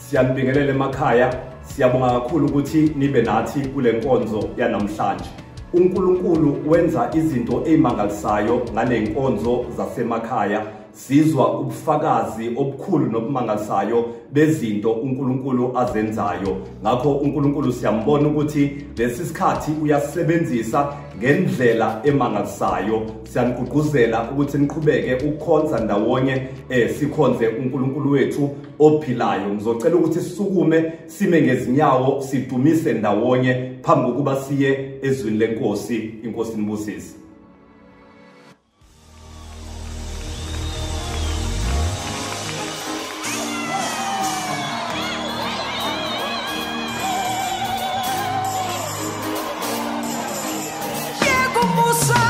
Siyanibingelela emakhaya, siyabonga kakhulu ukuthi nibe nathi kule nkonzo yanamhlanje. uNkulunkulu wenza izinto ezimangalisayo ngale nkonzo zasemakhaya. Sizwa ubufakazi obukhulu nobumangalisayo bezinto uNkulunkulu azenzayo. Ngakho uNkulunkulu siyambona ukuthi lesi sikhathi uyasebenzisa ngendlela emangalisayo. Siyanigqugquzela ukuthi niqhubeke ukukhonza ndawonye, sikhonze uNkulunkulu wethu ophilayo. Ngizocela ukuthi sisukume sime ngezinyawo sidumise ndawonye phambi kokuba siye ezwini lenkosi. Inkosi nibusise. Musa.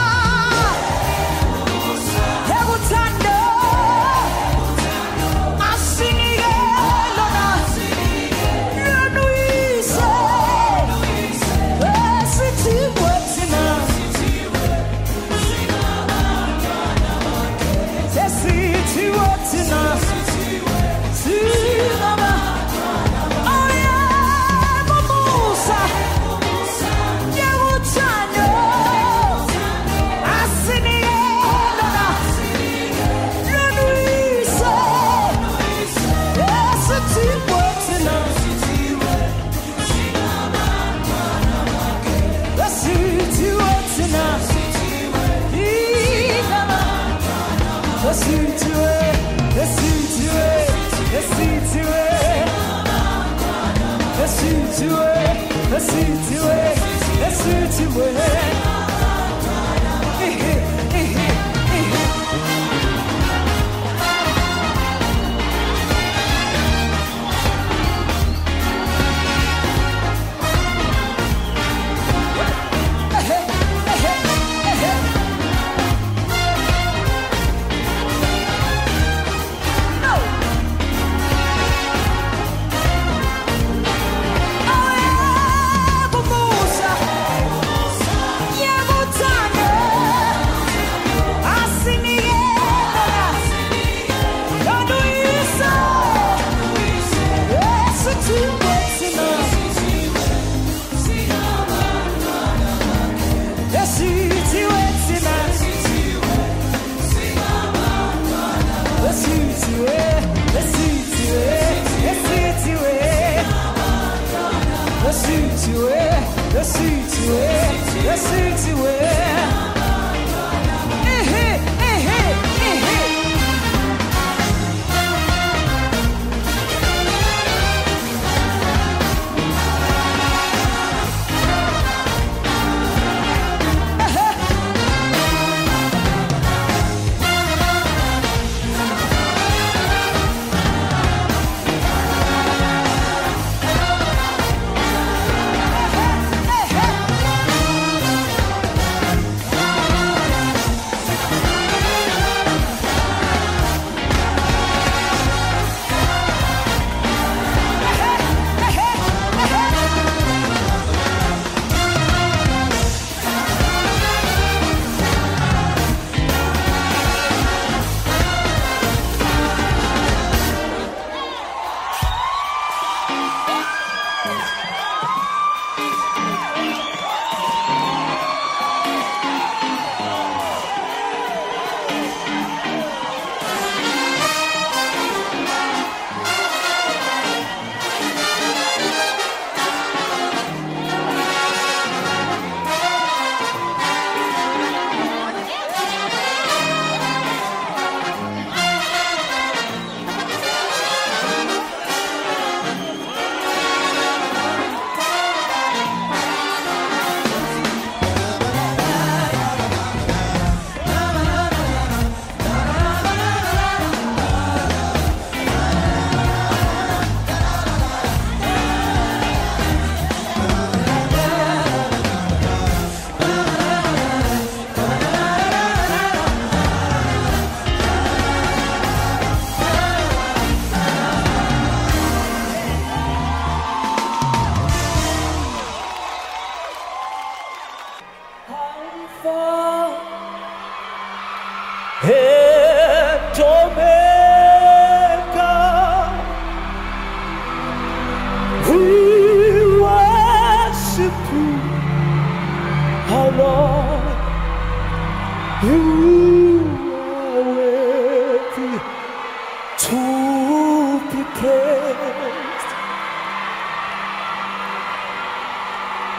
praised.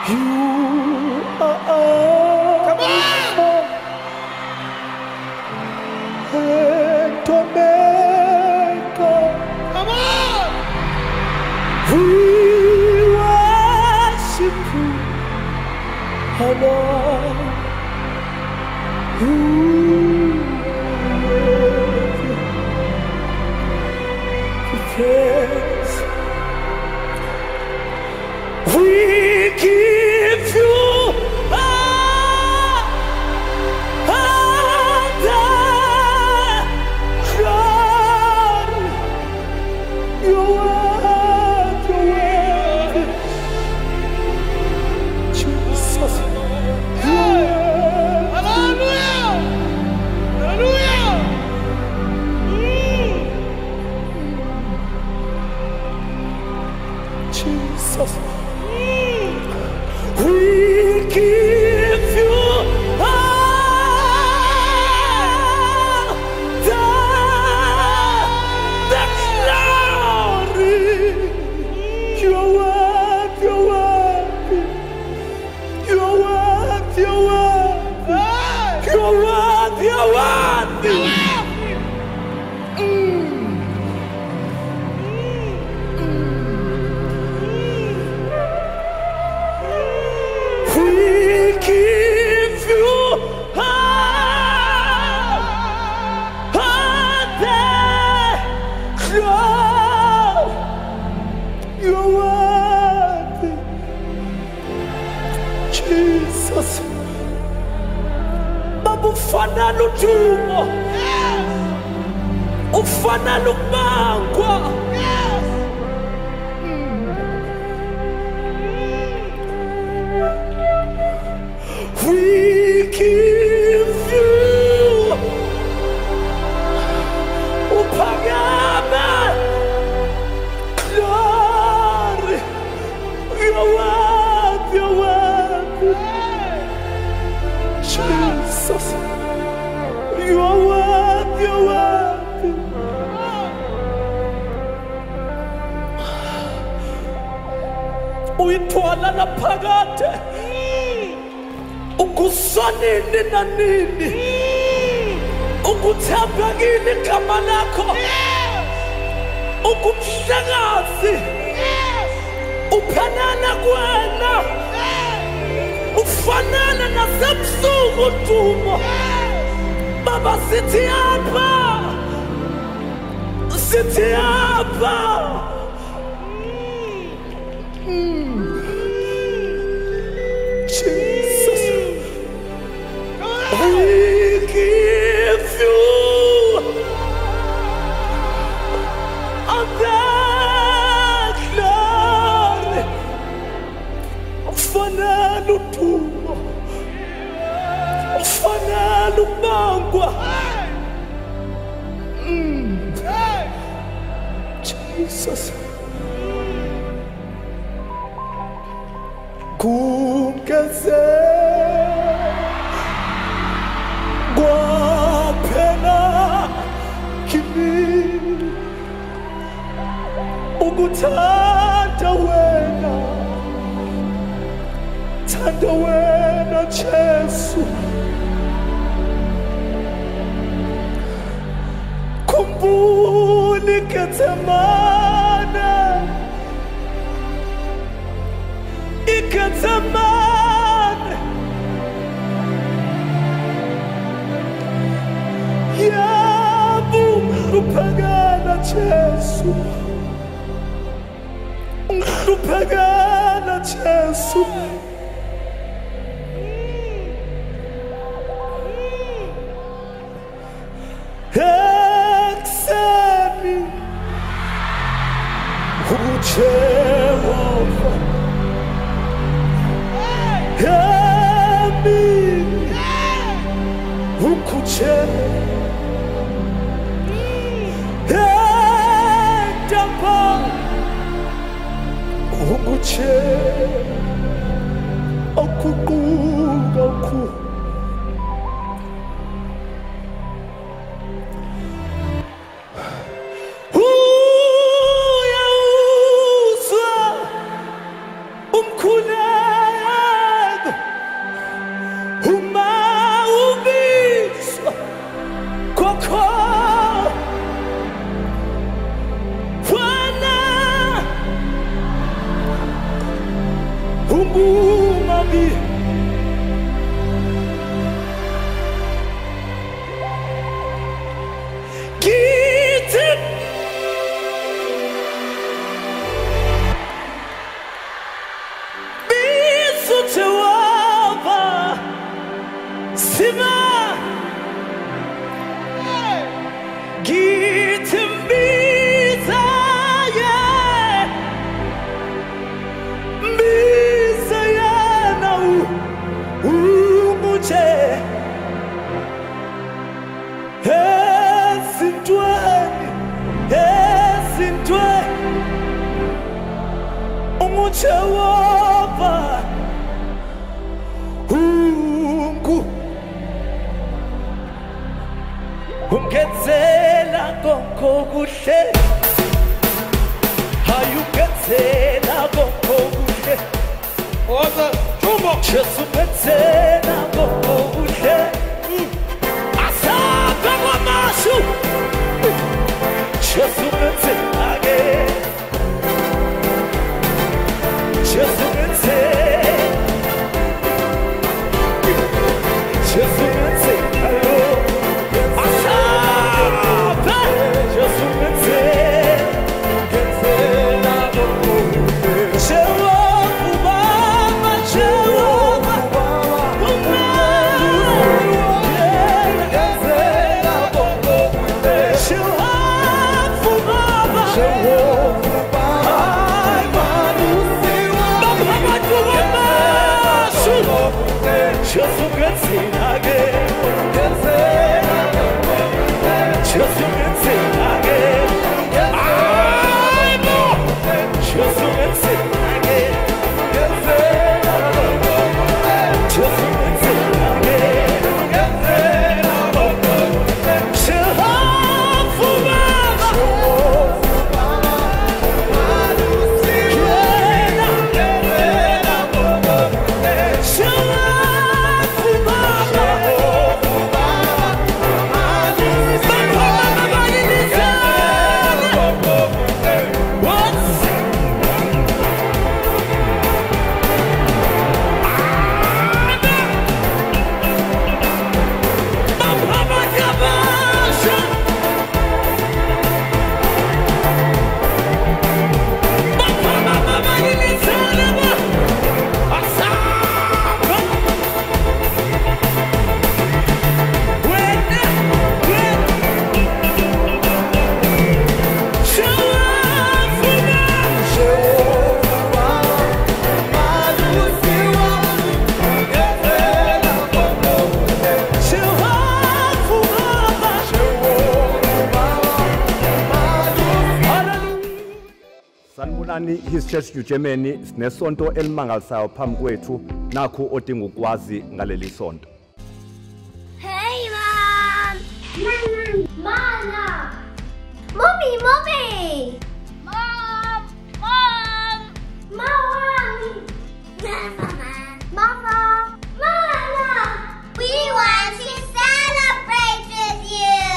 You are Alpha and Omega. Come on! We worship you alone. You praise. We give you all the glory. You are the worthy, Jesus. You are. Hallelujah! Hallelujah! Jesus. We give you all the glory. You are worthy, you are worthy. You are worthy, you are worthy. You are worthy, you are worthy. We give you all the glory. You are worthy, Jesus. Baba ufana ludumo, ufana lukubangwa. We give you uphakame glory. You are worthy, you are worthy, Jesus. You are worthy, you are worthy. Uyithwala naphakade, ukusanini nanini, ukuthembekile igama lakho, ukumhlekazi, uphelele kuwena, ufanele nasebusuku udumo. Baba sithi apha, sithi apha. Jesus. We give you all the glory. Ufanele udumo, ufanele ukubongwa. Jesus. Kungeze kwaphela kimi ukuthanda wena, thanda wena Jesu. Khumbula iGetsemane, iGetsemane. Yebo, ungihluphekela Jesu, ungihluphekela Jesu. Ekuseni uJehova, emini ukuJehova, entambama ukuJehova, okuquka ku. Worthy. Get it. Sima. Gittim bize bize na umuche ezintweni ezintweni umuche wapa ungu ungenzela konke okuhle, hayi ungenzela konke okuhle, Jesu ungenzela konke okuhle, asabe kwamashu, Jesu ungenzela ke, Jesu ungenzela, Jesu ungenzela. His Church New Germany sinesonto elimangalisayo phambi kwethu, nakho odinga ukwazi ngaleli sonto. Hey mom. Mama. Mommy, mommy. Mom. Mom. Mom. Mama. Mama. Mama. We want to celebrate with you.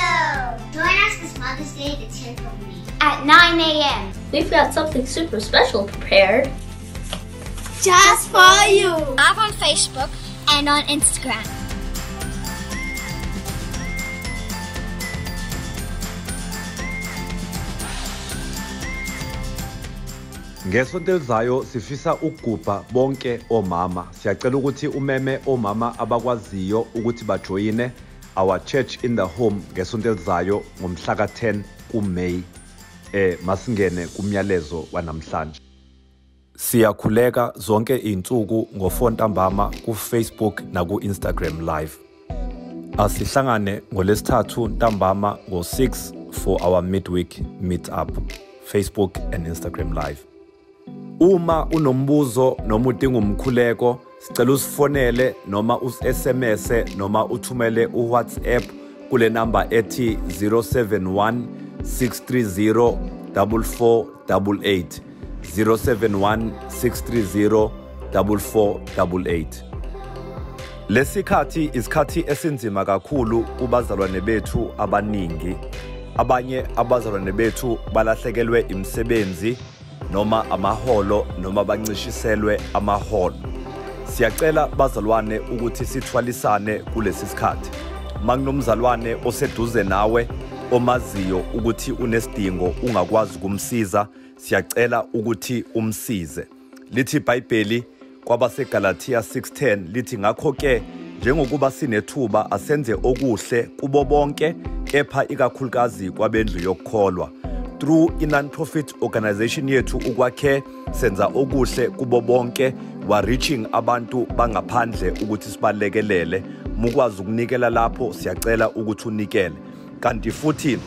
Join us this Mother's Day, the 10th of May at 9 a.m. We've got something super special prepared. Just for you. Live on Facebook and on Instagram. Ngesonto elizayo sifisa ukugubha bonke omama. Siyacela ukuthi umeme omama abakwaziyo ukuthi bajoyine our church in the home ngesonto elizayo ngomhla ka-10 kuMay. Masingene kumyalezo wanamhlanje. Siyakhuleka zonke izinsuku ngo-4 ntambama ku-Facebook naku-Instagram live. Asihlangane ngolesithathu ntambama ngo-6 for our midweek meet up, Facebook and Instagram live. Uma unombuzo noma udinga umkhuleko, sicela usifonele noma us-SMS noma uthumele uWhatsApp kule namba ethi 071 630 4488, 071 630 4488. Lesikhathi isikhathi esinzima kakhulu kubazalwane bethu abaningi. Abanye abazalwane bethu balahlekelwe imisebenzi noma amaholo noma bancishiselwe amaholo. Siyacela bazalwane ukuthi sithwalisane kulesi sikhathi. Makunomzalwane oseduze nawe omaziyo ukuthi unesidingo ungakwazi ukumsiza, siyacela ukuthi umsize. Lithi iBhayibheli kwabaseGalatia 6:10 lithi ngakho ke njengokuba sinethuba asenze okuhle kubo bonke kepha ikakhulukazi kwabendlu yokukholwa. Through i-non-profit organization yethu uKwakhe senza okuhle kubo bonke, wa reaching abantu bangaphandle ukuthi sibalekelele. Mukwazi ukunikela lapho, siyacela ukuthi unikele. Kanti futhi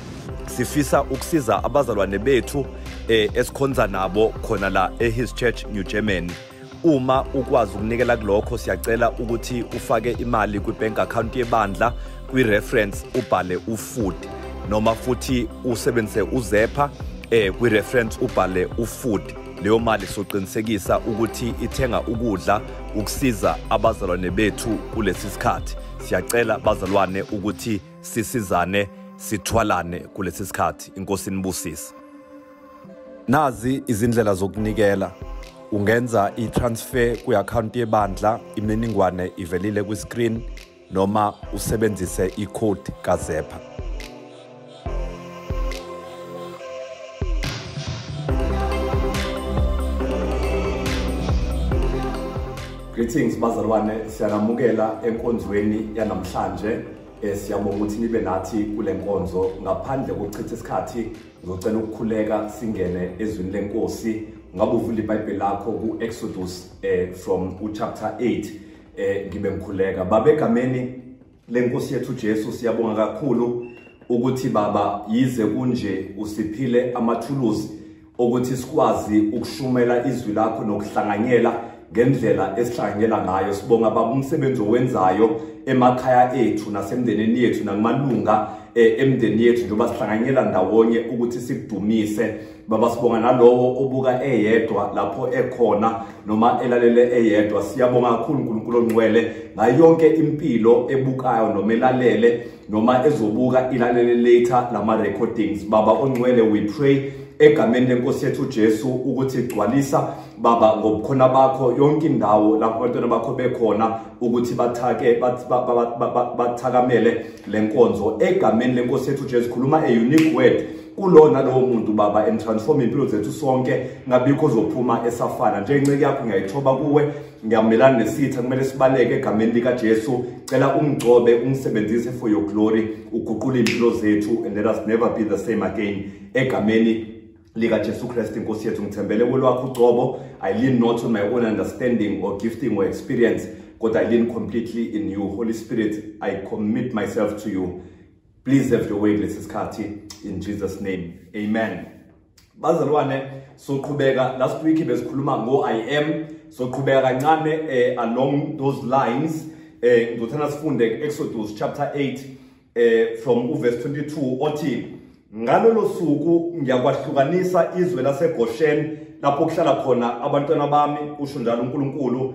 sifisa ukusiza abazalwane bethu esikhonza nabo khona la eHis Church New Germany. Uma ukwazi ukunikela kulokho, siyacela ukuthi ufake imali kwi-bank account yebandla, kwi-reference ubhale ufood, noma futhi usebenzise uZepha kwi-reference ubhale ufood. Leyo mali soqinisekisa ukuthi ithenga ukudla ukusiza abazalwane bethu kulesi sikhathi. Siyacela bazalwane ukuthi sisizane, sithwalane kulesi sikhathi. Inkosi inibusise. Nazi izindlela zokunikela. Ungenza i-transfer kwi-account yebandla, imininingwane ivelile kwi-screen, noma usebenzise i-code kaZepha. Greetings bazalwane, siyanamukela enkonzweni yanamhlanje. Siyabonga ukuthi nibe nathi kule nkonzo. Ngaphandle kokuchitha isikhathi, ngizocela ukukhuleka singene ezwini lenkosi. Ngabe uvula iBhayibheli lakho ku-Exodus from chapter 8, ngibe ngikhuleka. Baba, egameni lenkosi yethu Jesu, siyabonga kakhulu ukuthi Baba yize kunje usiphile amathuluzi ukuthi sikwazi ukushumela izwi lakho nokuhlanganyela ngendlela esihlanganyela ngayo. Sibonga Baba umsebenzi owenzayo emakhaya ethu nasemndenini yethu nakumalunga emndeni yethu, njengoba sihlanganyela ndawonye ukuthi sikudumise. Baba, sibonga nalowo obuka eyedwa lapho ekhona noma elalele eyedwa. Siyabonga kakhulu uNkulunkulu ongcwele ngayo yonke impilo ebukayo noma elalele noma ezobuka ilalele later lama recordings. Baba ongcwele, we pray egameni lenkosi yethu Jesu ukuthi gcwalisa Baba ngobukhona bakho yonke indawo lapho abantwana bakho bekhona ukuthi bathakamele lenkonzo. Egameni lenkosi yethu Jesu, khuluma a unique word kulona lowo muntu Baba, and transform impilo zethu sonke, ngabikho ozophuma esafana. Njengenceke yakho ngiyayithoba kuwe, ngiyamelana nesitha, kumele sibaleke egameni lika Jesu. Cela ungigcobe, ungisebenzise for your glory, uguqule impilo zethu, and let us never be the same again. Egameni lika Jesu Christ inkosi yethu, ngithembele kulwakho ugcobo. I lean not on my own understanding or gifting or experience, but I lean completely in you. Holy Spirit, I commit myself to you. Please have your way kulesi sikhathi, in Jesus name, amen. Bazalwane, soqhubeka. Last week besikhuluma ngo I am, soqhubeka kancane along those lines. Ngizothanda sifunde Exodus chapter 8 from verse 22 othi, ngalolo suku ngiyakwahlukanisa izwe laseGoshen lapho kuhlala khona abantwana bami, usho njalo uNkulunkulu,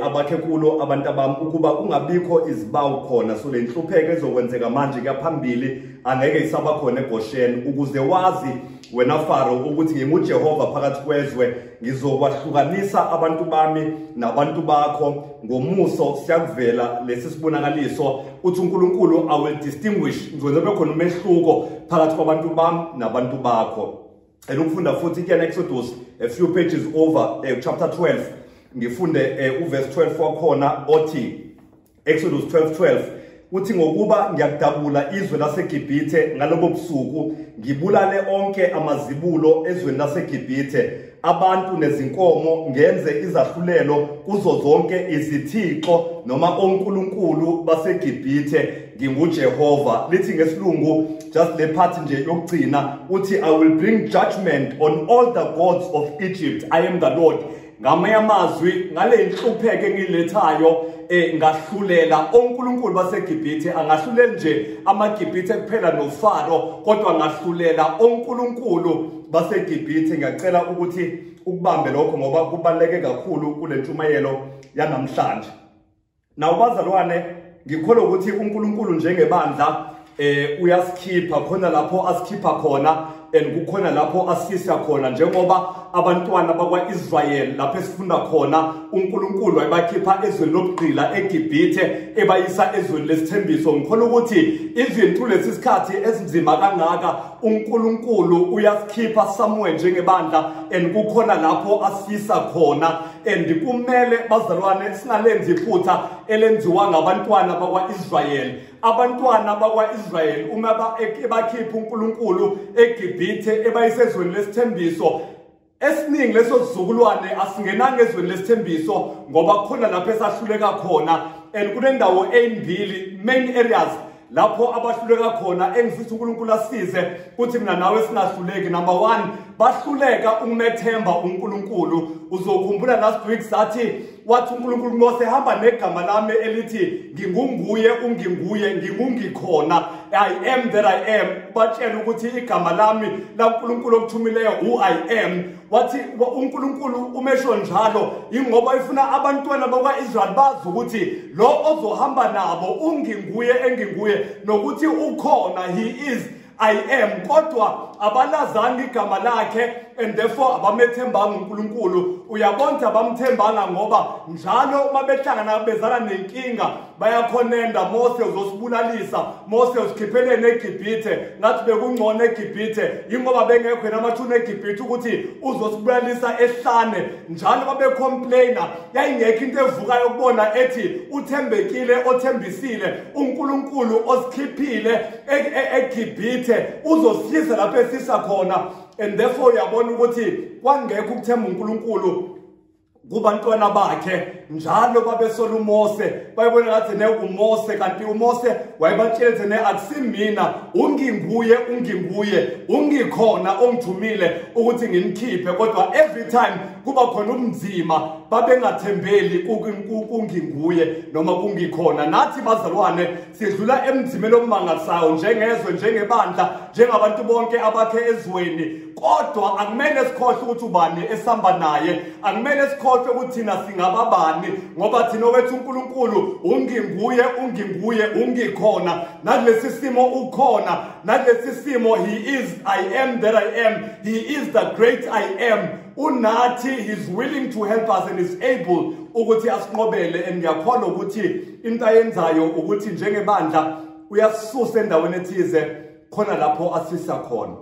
abakhe kulo abantu bami, ukuba kungabikho izibawu khona. So lenhlupheko ezokwenzeka manje kuyaphambili angeke isaba khona eGoshen, ukuze wazi wena Faro ukuthi nginguJehova phakathi kwezwe, ngizokwahlukanisa abantu bami nabantu bakho ngomuso. Siyakuvela lesi sibonakaliso, uthi uNkulunkulu, I will distinguish, ngizokwenza kube khona umehluko phakathi kwabantu bami nabantu bakho. And ukufunda futhi ke Exodus a few pages over, chapter 12, ngifunde uverse 12 wakhona othi, Exodus 12:12 uthi, ngokuba ngiyakudabula izwe laseGibhithe ngalobo busuku, ngibulale onke amazibulo ezweni laseGibhithe, abantu nezinkomo, ngenze izahlulelo kuzo zonke izithixo noma onkulunkulu baseGibhithe, nginguJehova. Lithi ngesilungu just le part nje yokugcina, uthi I will bring judgment on all the gods of Egypt, I am the Lord. Ngamanye amazwi, ngale inhlupheko engilethayo ngahlulela onkulunkulu baseGibhithe. Angahluleli nje amaGibhithe kuphela noFaro, kodwa ngahlulela onkulunkulu baseGibhithe. Ngiyacela ukuthi ukubambe lokho ngoba kubaluleke kakhulu kule ntshumayelo yanamhlanje. Nawu bazalwane, ngikholwa ukuthi uNkulunkulu njengebandla uyasikhipha khona lapho asikhipha khona. and kukhona lapho asisa khona. Njengoba abantwana bakwa-Israyeli lapho esifunda khona uNkulunkulu wayebakhipha ezweni lobugqila eGibhithe ebayisa ezweni lesithembiso. Ngikholwa ukuthi izinto lesi sikhathi esinzima kangaka uNkulunkulu uyasikhipha somewhere njengebandla and kukhona lapho asisa khona. And kumele bazalwane singalenzi iphutha elenziwa ngabantwana bakwa-Israyeli. Abantwana bakwa-Israyeli uma ebakhipha uNkulunkulu eGibhithe ebayisa ezweni lesithembiso, esiningi leso sizukulwane asingenanga ezweni lesithembiso ngoba khona lapho esahluleka khona. And kunendawo ezimbili main areas lapho abahluleka khona engifisa uNkulunkulu asize ukuthi mina nawe singahluleki. Number 1, bahluleka ukumethemba uNkulunkulu. Uzokhumbula last week sathi wathi uNkulunkulu Mose hamba negama lami elithi ngingunguye unginguye ngingungikhona, I am that I am. Batshela ukuthi igama lami laNkulunkulu okuthumileyo u I am. Wathi uNkulunkulu umesho njalo ingoba ifuna abantwana bakwaIsrael bazi ukuthi lo ozohamba nabo unginguye enginguye nokuthi ukhona, he is I am. Kodwa abalazanga igama lakhe and therefore abamethembanga uNkulunkulu. Uyabona abamthembanga ngoba njalo uma behlangana bezana nenkinga bayakhonenda, Mose uzosibulalisa, Mose usikhiphelene eGibhithe, ngathi bekungcono eGibhithe, ingoba bengekho yena amathuna eGibhithe ukuthi uzosibulalisa ehlane. Njalo babecomplaina, yayingekho into evukayo kubona ethi uthembekile othembisile uNkulunkulu osikhiphile eGibhithe uzosisa lapho esisa khona. And therefore uyabona ukuthi kwangekho ukuthemba uNkulunkulu kubantwana bakhe. Njalo babesola uMose, bayibona ngathi ne uMose, kanti uMose wayebatshela ne akusimina, unginguye unginguye ungikhona ongithumile ukuthi nginikhiphe. Kodwa every time kuba khona umzima babengathembeli kunginguye noma kungikhona. Nathi bazalwane sidlula emzimeni omangalisayo njengezwe, njengebandla, njengabantu bonke abakhe ezweni. Kodwa akumele sikhohlwe ukuthi ubani esihamba naye, akumele sikhohlwe ukuthi thina singababani, ngoba thina wethu uNkulunkulu unginguye unginguye ungikhona. Nakulesi simo ukhona, nakulesi simo he is I am that I am, he is the great I am. Unathi, he's willing to help us and is able ukuthi asinqobele. And ngiyakholwa ukuthi into ayenzayo ukuthi njengebandla uyasisusa endaweni ethize khona lapho asisa khona.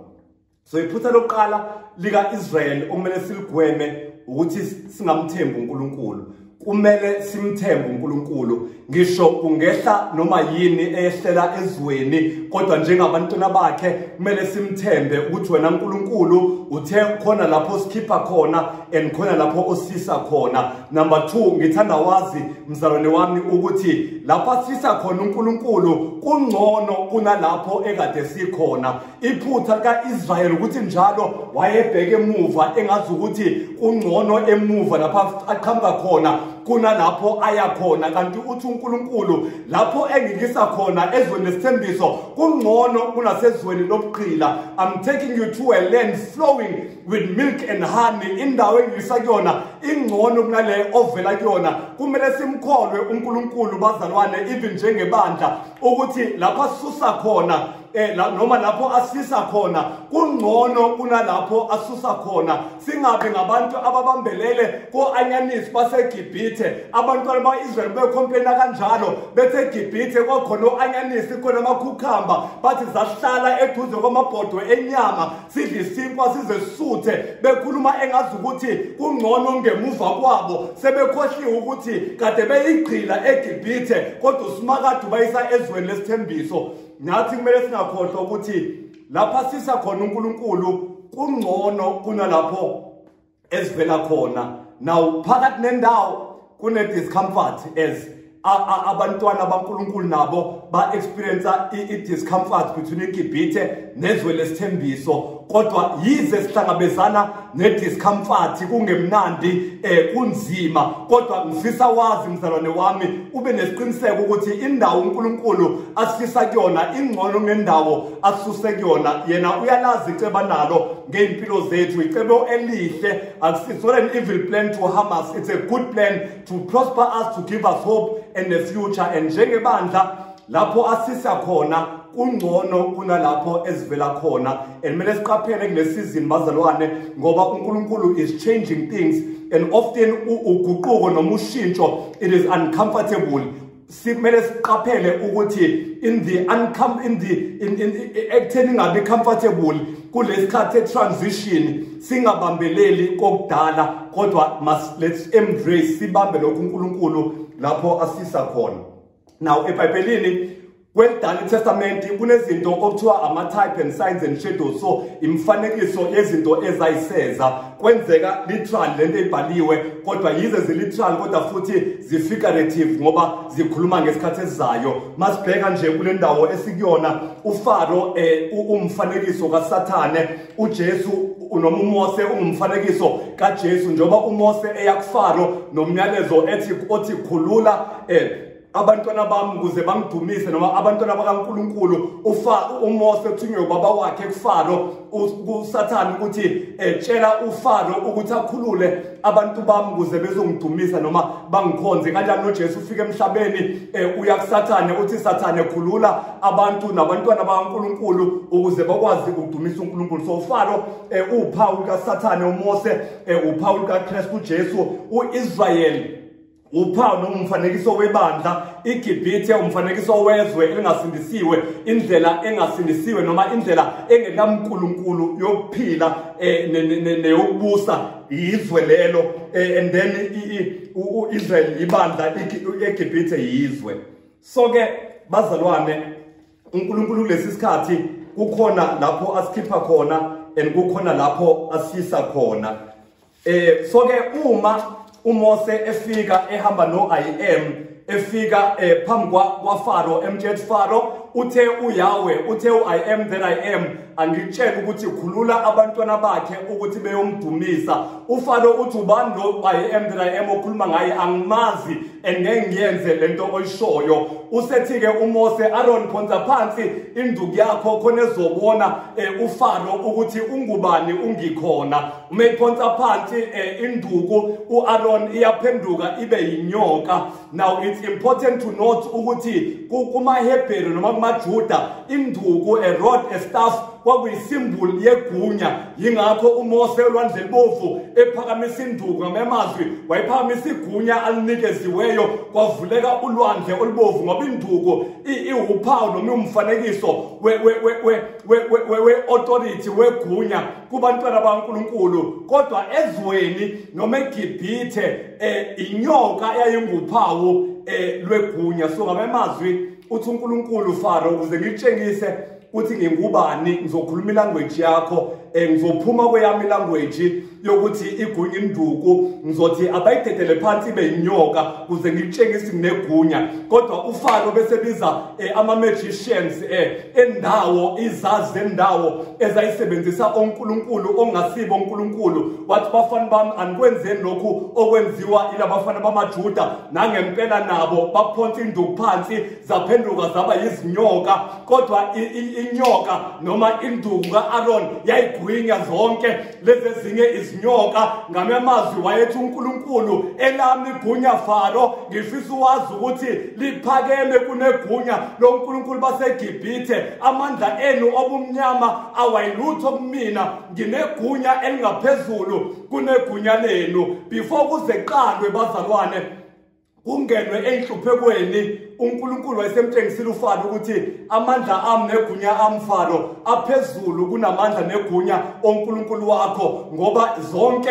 So iphutha lokuqala lika-Israyeli okumele siligweme ukuthi singamthembi uNkulunkulu. Kumele simthembe uNkulunkulu ngisho kungehla noma yini eyehlela ezweni, kodwa njengabantwana bakhe kumele simthembe ukuthi wena uNkulunkulu uthe khona lapho sikhipha khona and khona lapho osisa khona. Number 2, ngithanda wazi mzalwane wami ukuthi lapho asisa khona uNkulunkulu kungcono kunalapho ekade sikhona. Iphutha lika-Israyeli ukuthi njalo wayebheke emuva engazi ukuthi kungcono emuva lapho aqhamuka khona kunalapho aya khona, kanti uthi uNkulunkulu lapho engikisa khona ezweni lesithembiso kungcono kunasezweni lobugqila. I'm taking you to a land flowing with milk and honey. Indawo engiyisa kuyona ingcono kunale ovela kuyona. Kumele simkholwe uNkulunkulu bazalwane, even njengebandla, ukuthi lapho asusa khona noma lapho asisa khona kungcono kunalapho asusa khona. Singabi ngabantu ababambelele ko-anyanisi baseGibhithe. Abantwana ba-Israyeli becomplaina kanjalo bethe eGibhithe kwakhona o-anyanisi, khona amakhukhamba, bathi zahlala eduze kwamabhodwe enyama sidle isinkwa size sisuthe, bekhuluma engazi ukuthi kungcono ngemuva kwabo. Sebekhohliwe ukuthi kade beyigqila eGibhithe, kodwa uSimakade ubayisa ezweni lesithembiso. Nathi kumele singakhohlwa ukuthi lapha sisa khona uNkulunkulu kungcono kunalapho esivela khona. Now phakathi nendawo kune discomfort as abantwana baNkulunkulu nabo ba experience i-discomfort between iGibhithe nezwe lesithembiso. Kodwa yize sihlangabezana ne-discomfort kungemnandi, kunzima, kodwa ngifisa wazi mzalwane wami ube nesiqiniseko ukuthi indawo uNkulunkulu asifisa kuyona ingcono ngendawo asuse kuyona. Yena uyalazi icebo nalo ngeimpilo zethu, icebo elihle. It's not an evil plan to harm us, it's a good plan to prosper us, to give us hope and the future. And njengebandla lapho asisa khona kungcono kunalapho ezivela khona. And kumele siqaphele kule season bazalwane, ngoba uNkulunkulu is changing things, and often uguquko noma ushintsho, it is uncomfortable. Simele siqaphele ukuthi in the uncom in the in ekutheni ngabe comfortable kulesikhathi transition, singabambeleli kokudala, kodwa must let's embrace, sibambe lokhu uNkulunkulu lapho asisa khona. Now eBhayibhelini kwelidala iTestament kunezinto okuthiwa ama type and signs and shadows, so imfanekiso yezinto ezayiseza kwenzeka literal lento ebhaliwe, kodwa yize ziliteral kodwa futhi zifigurative ngoba zikhuluma ngesikhathi esizayo. Masibheka nje kule ndawo esikuyona, uFaro umfanekiso kaSathane, uJesu noma uMose ungumfanekiso kaJesu, njengoba uMose eya kuFaro nomyalezo ethi othi khulula abantwana bami ukuze bangidumise, noma abantwana bakaNkulunkulu. uMose uthunywe ubaba wakhe kuFaro, kuSathane, ukuthi tshela uFaro ukuthi akhulule abantu bami ukuze bezongidumisa noma bangikhonze. Kanjani noJesu ufika emhlabeni, uya kuSathane uthi Sathane khulula abantu nabantwana bakaNkulunkulu ukuze bakwazi ukudumisa uNkulunkulu. So uFaro uphawu kaSathane, uMose uphawu kaKristu Jesu, uIsrael uphawu noma umfanekiso webandla, iGibhithe umfanekiso wezwe elingasindisiwe, indlela engasindisiwe noma indlela engenaMkulunkulu yokuphila neyokubusa izwe lelo, and then uIsrael ibandla, eGibhithe yizwe. So ke bazalwane, uNkulunkulu kulesi sikhathi kukhona lapho asikhipha khona and kukhona lapho asisa khona. So ke uma uMose efika ehamba no I am, efika phambi kwaFaro, emtshela Faro uthe uYahweh, uthe I am that I am, angitshela ukuthi khulula abantwana bakhe ukuthi beyomdumisa. uFaro uthi ubani lo I am that I am okhuluma ngaye, angimazi and ngeke ngiyenze lento oyishoyo. Usethi ke uMose, Aaron phonsa phansi induku yakho khona ezobona uFaro ukuthi ungubani ungikhona. Uma iphonsa phansi induku, uAaron iyaphenduka ibe yinyoka. Now it's important to note ukuthi kumaHebheru noma kumaJuda induku, a rod, a staff, kwakuyisimboli yegunya. Yingakho uMose olwandle olubovu ephakamisa induku, ngamazwi wayephakamisa igunya alinikeziweyo, kwavuleka ulwandle olubovu, ngoba induku iwuphawu noma umfanekiso we-authority, wegunya kubantwana baNkulunkulu. Kodwa ezweni noma eGibhithe inyoka eyayinguphawu lwegunya. So ngamazwi uthi uNkulunkulu Faro, ukuze ngitshengise uthi ngingubani, ngizokhuluma ilanguage yakho, ngizophuma kweyami language yokuthi igunya induku, ngizothi abayidedele phansi ibe inyoka ukuze ngitshengise nginegunya. Kodwa uFaro bese biza ama magicians endawo, izazi zendawo ezayisebenzisa onkulunkulu ongasibo onkulunkulu, wathi bafana bami anikwenzeni lokhu okwenziwa ilabafana bamaJuda. Nangempela nabo baphonsa induku phansi zaphenduka zaba yizinyoka, kodwa inyoka noma induku kaAaron yayigwinya zonke lezi ezinye izinyoka. Ngamamazwi wayethi uNkulunkulu, elami igunya Faro, ngifisa wazi ukuthi liphakeme kunegunya loNkulunkulu baseGibhithe. Amandla enu obumnyama awayilutho kumina, nginegunya elingaphezulu kunegunya lenu. Before kuze kuqalwe bazalwane kungenwe enhluphekweni, uNkulunkulu wayesemtshengisile uFaro ukuthi amandla ami negunya ami Faro aphezulu kunamandla negunya oNkulunkulu wakho, ngoba zonke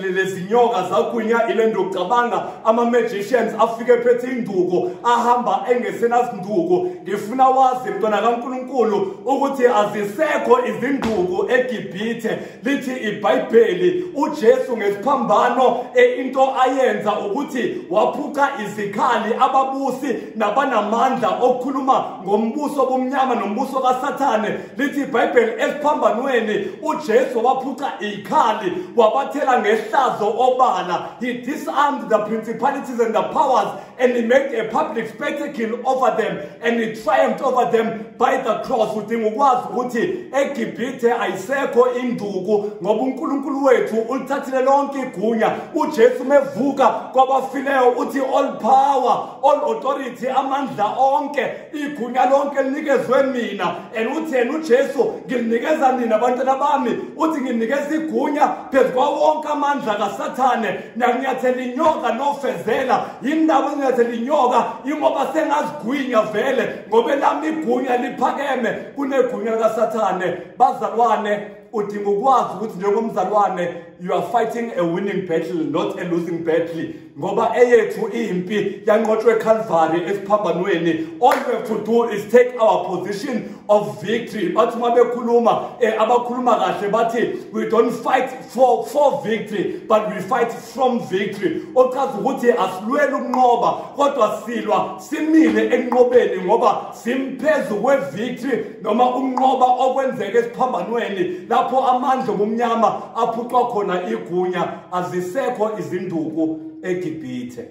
lezinyoka zagwinya ilento ocabanga. Ama magicians afike ephethe induku ahamba engesenazinduku. Ngifuna wazi mntwana kaNkulunkulu ukuthi azisekho izinduku eGibhithe. Lithi iBhayibheli uJesu ngesiphambano into ayenza ukuthi waphuca izikhali ababusi nabanamandla okukhuluma ngombuso bomnyama nombuso kaSathane. Lithi iBhayibheli esiphambanweni uJesu waphuca ikhali wabathela ngehlazo obala. He disarmed the principalities and the powers and he made a public spectacle over them and he triumphed over them by the cross. Udinga ukwazi ukuthi eGibhithe ayisekho induku, ngoba uNkulunkulu wethu ulithathile lonke igunya. uJesu mevuka kwabafileyo uthi all power, all authority Uthi amandla onke, igunya lonke linikezwe mina. And uthi yena uJesu, ngilinikeza nina abantwana bami. Uthi nginikeza igunya phezu kwawo wonke amandla kaSathane. Ngiyakunyathela inyoka nofezela. Yindaba nginyathela inyoka ingoba sengazigwinya vele, ngoba elami igunya liphakeme kunegunya likaSathane. Bazalwane, udinga ukwazi ukuthi njengomzalwane you are fighting a winning battle, not a losing battle. Ngoba eyethu impi yanqotshwe eCalvary esiphambanweni. All we have to do is take our position of victory. Bathi uma bekhuluma, abakhuluma kahle bathi we don't fight for victory, but we fight from victory. Ochaza ukuthi asilweli ukunqoba, kodwa silwa simile ekunqobeni, ngoba simphezu kwe-victory noma ukunqoba okwenzeka esiphambanweni, lapho amandla obumnyama aphucwa khona igunya, azisekho izinduku eGibhithe.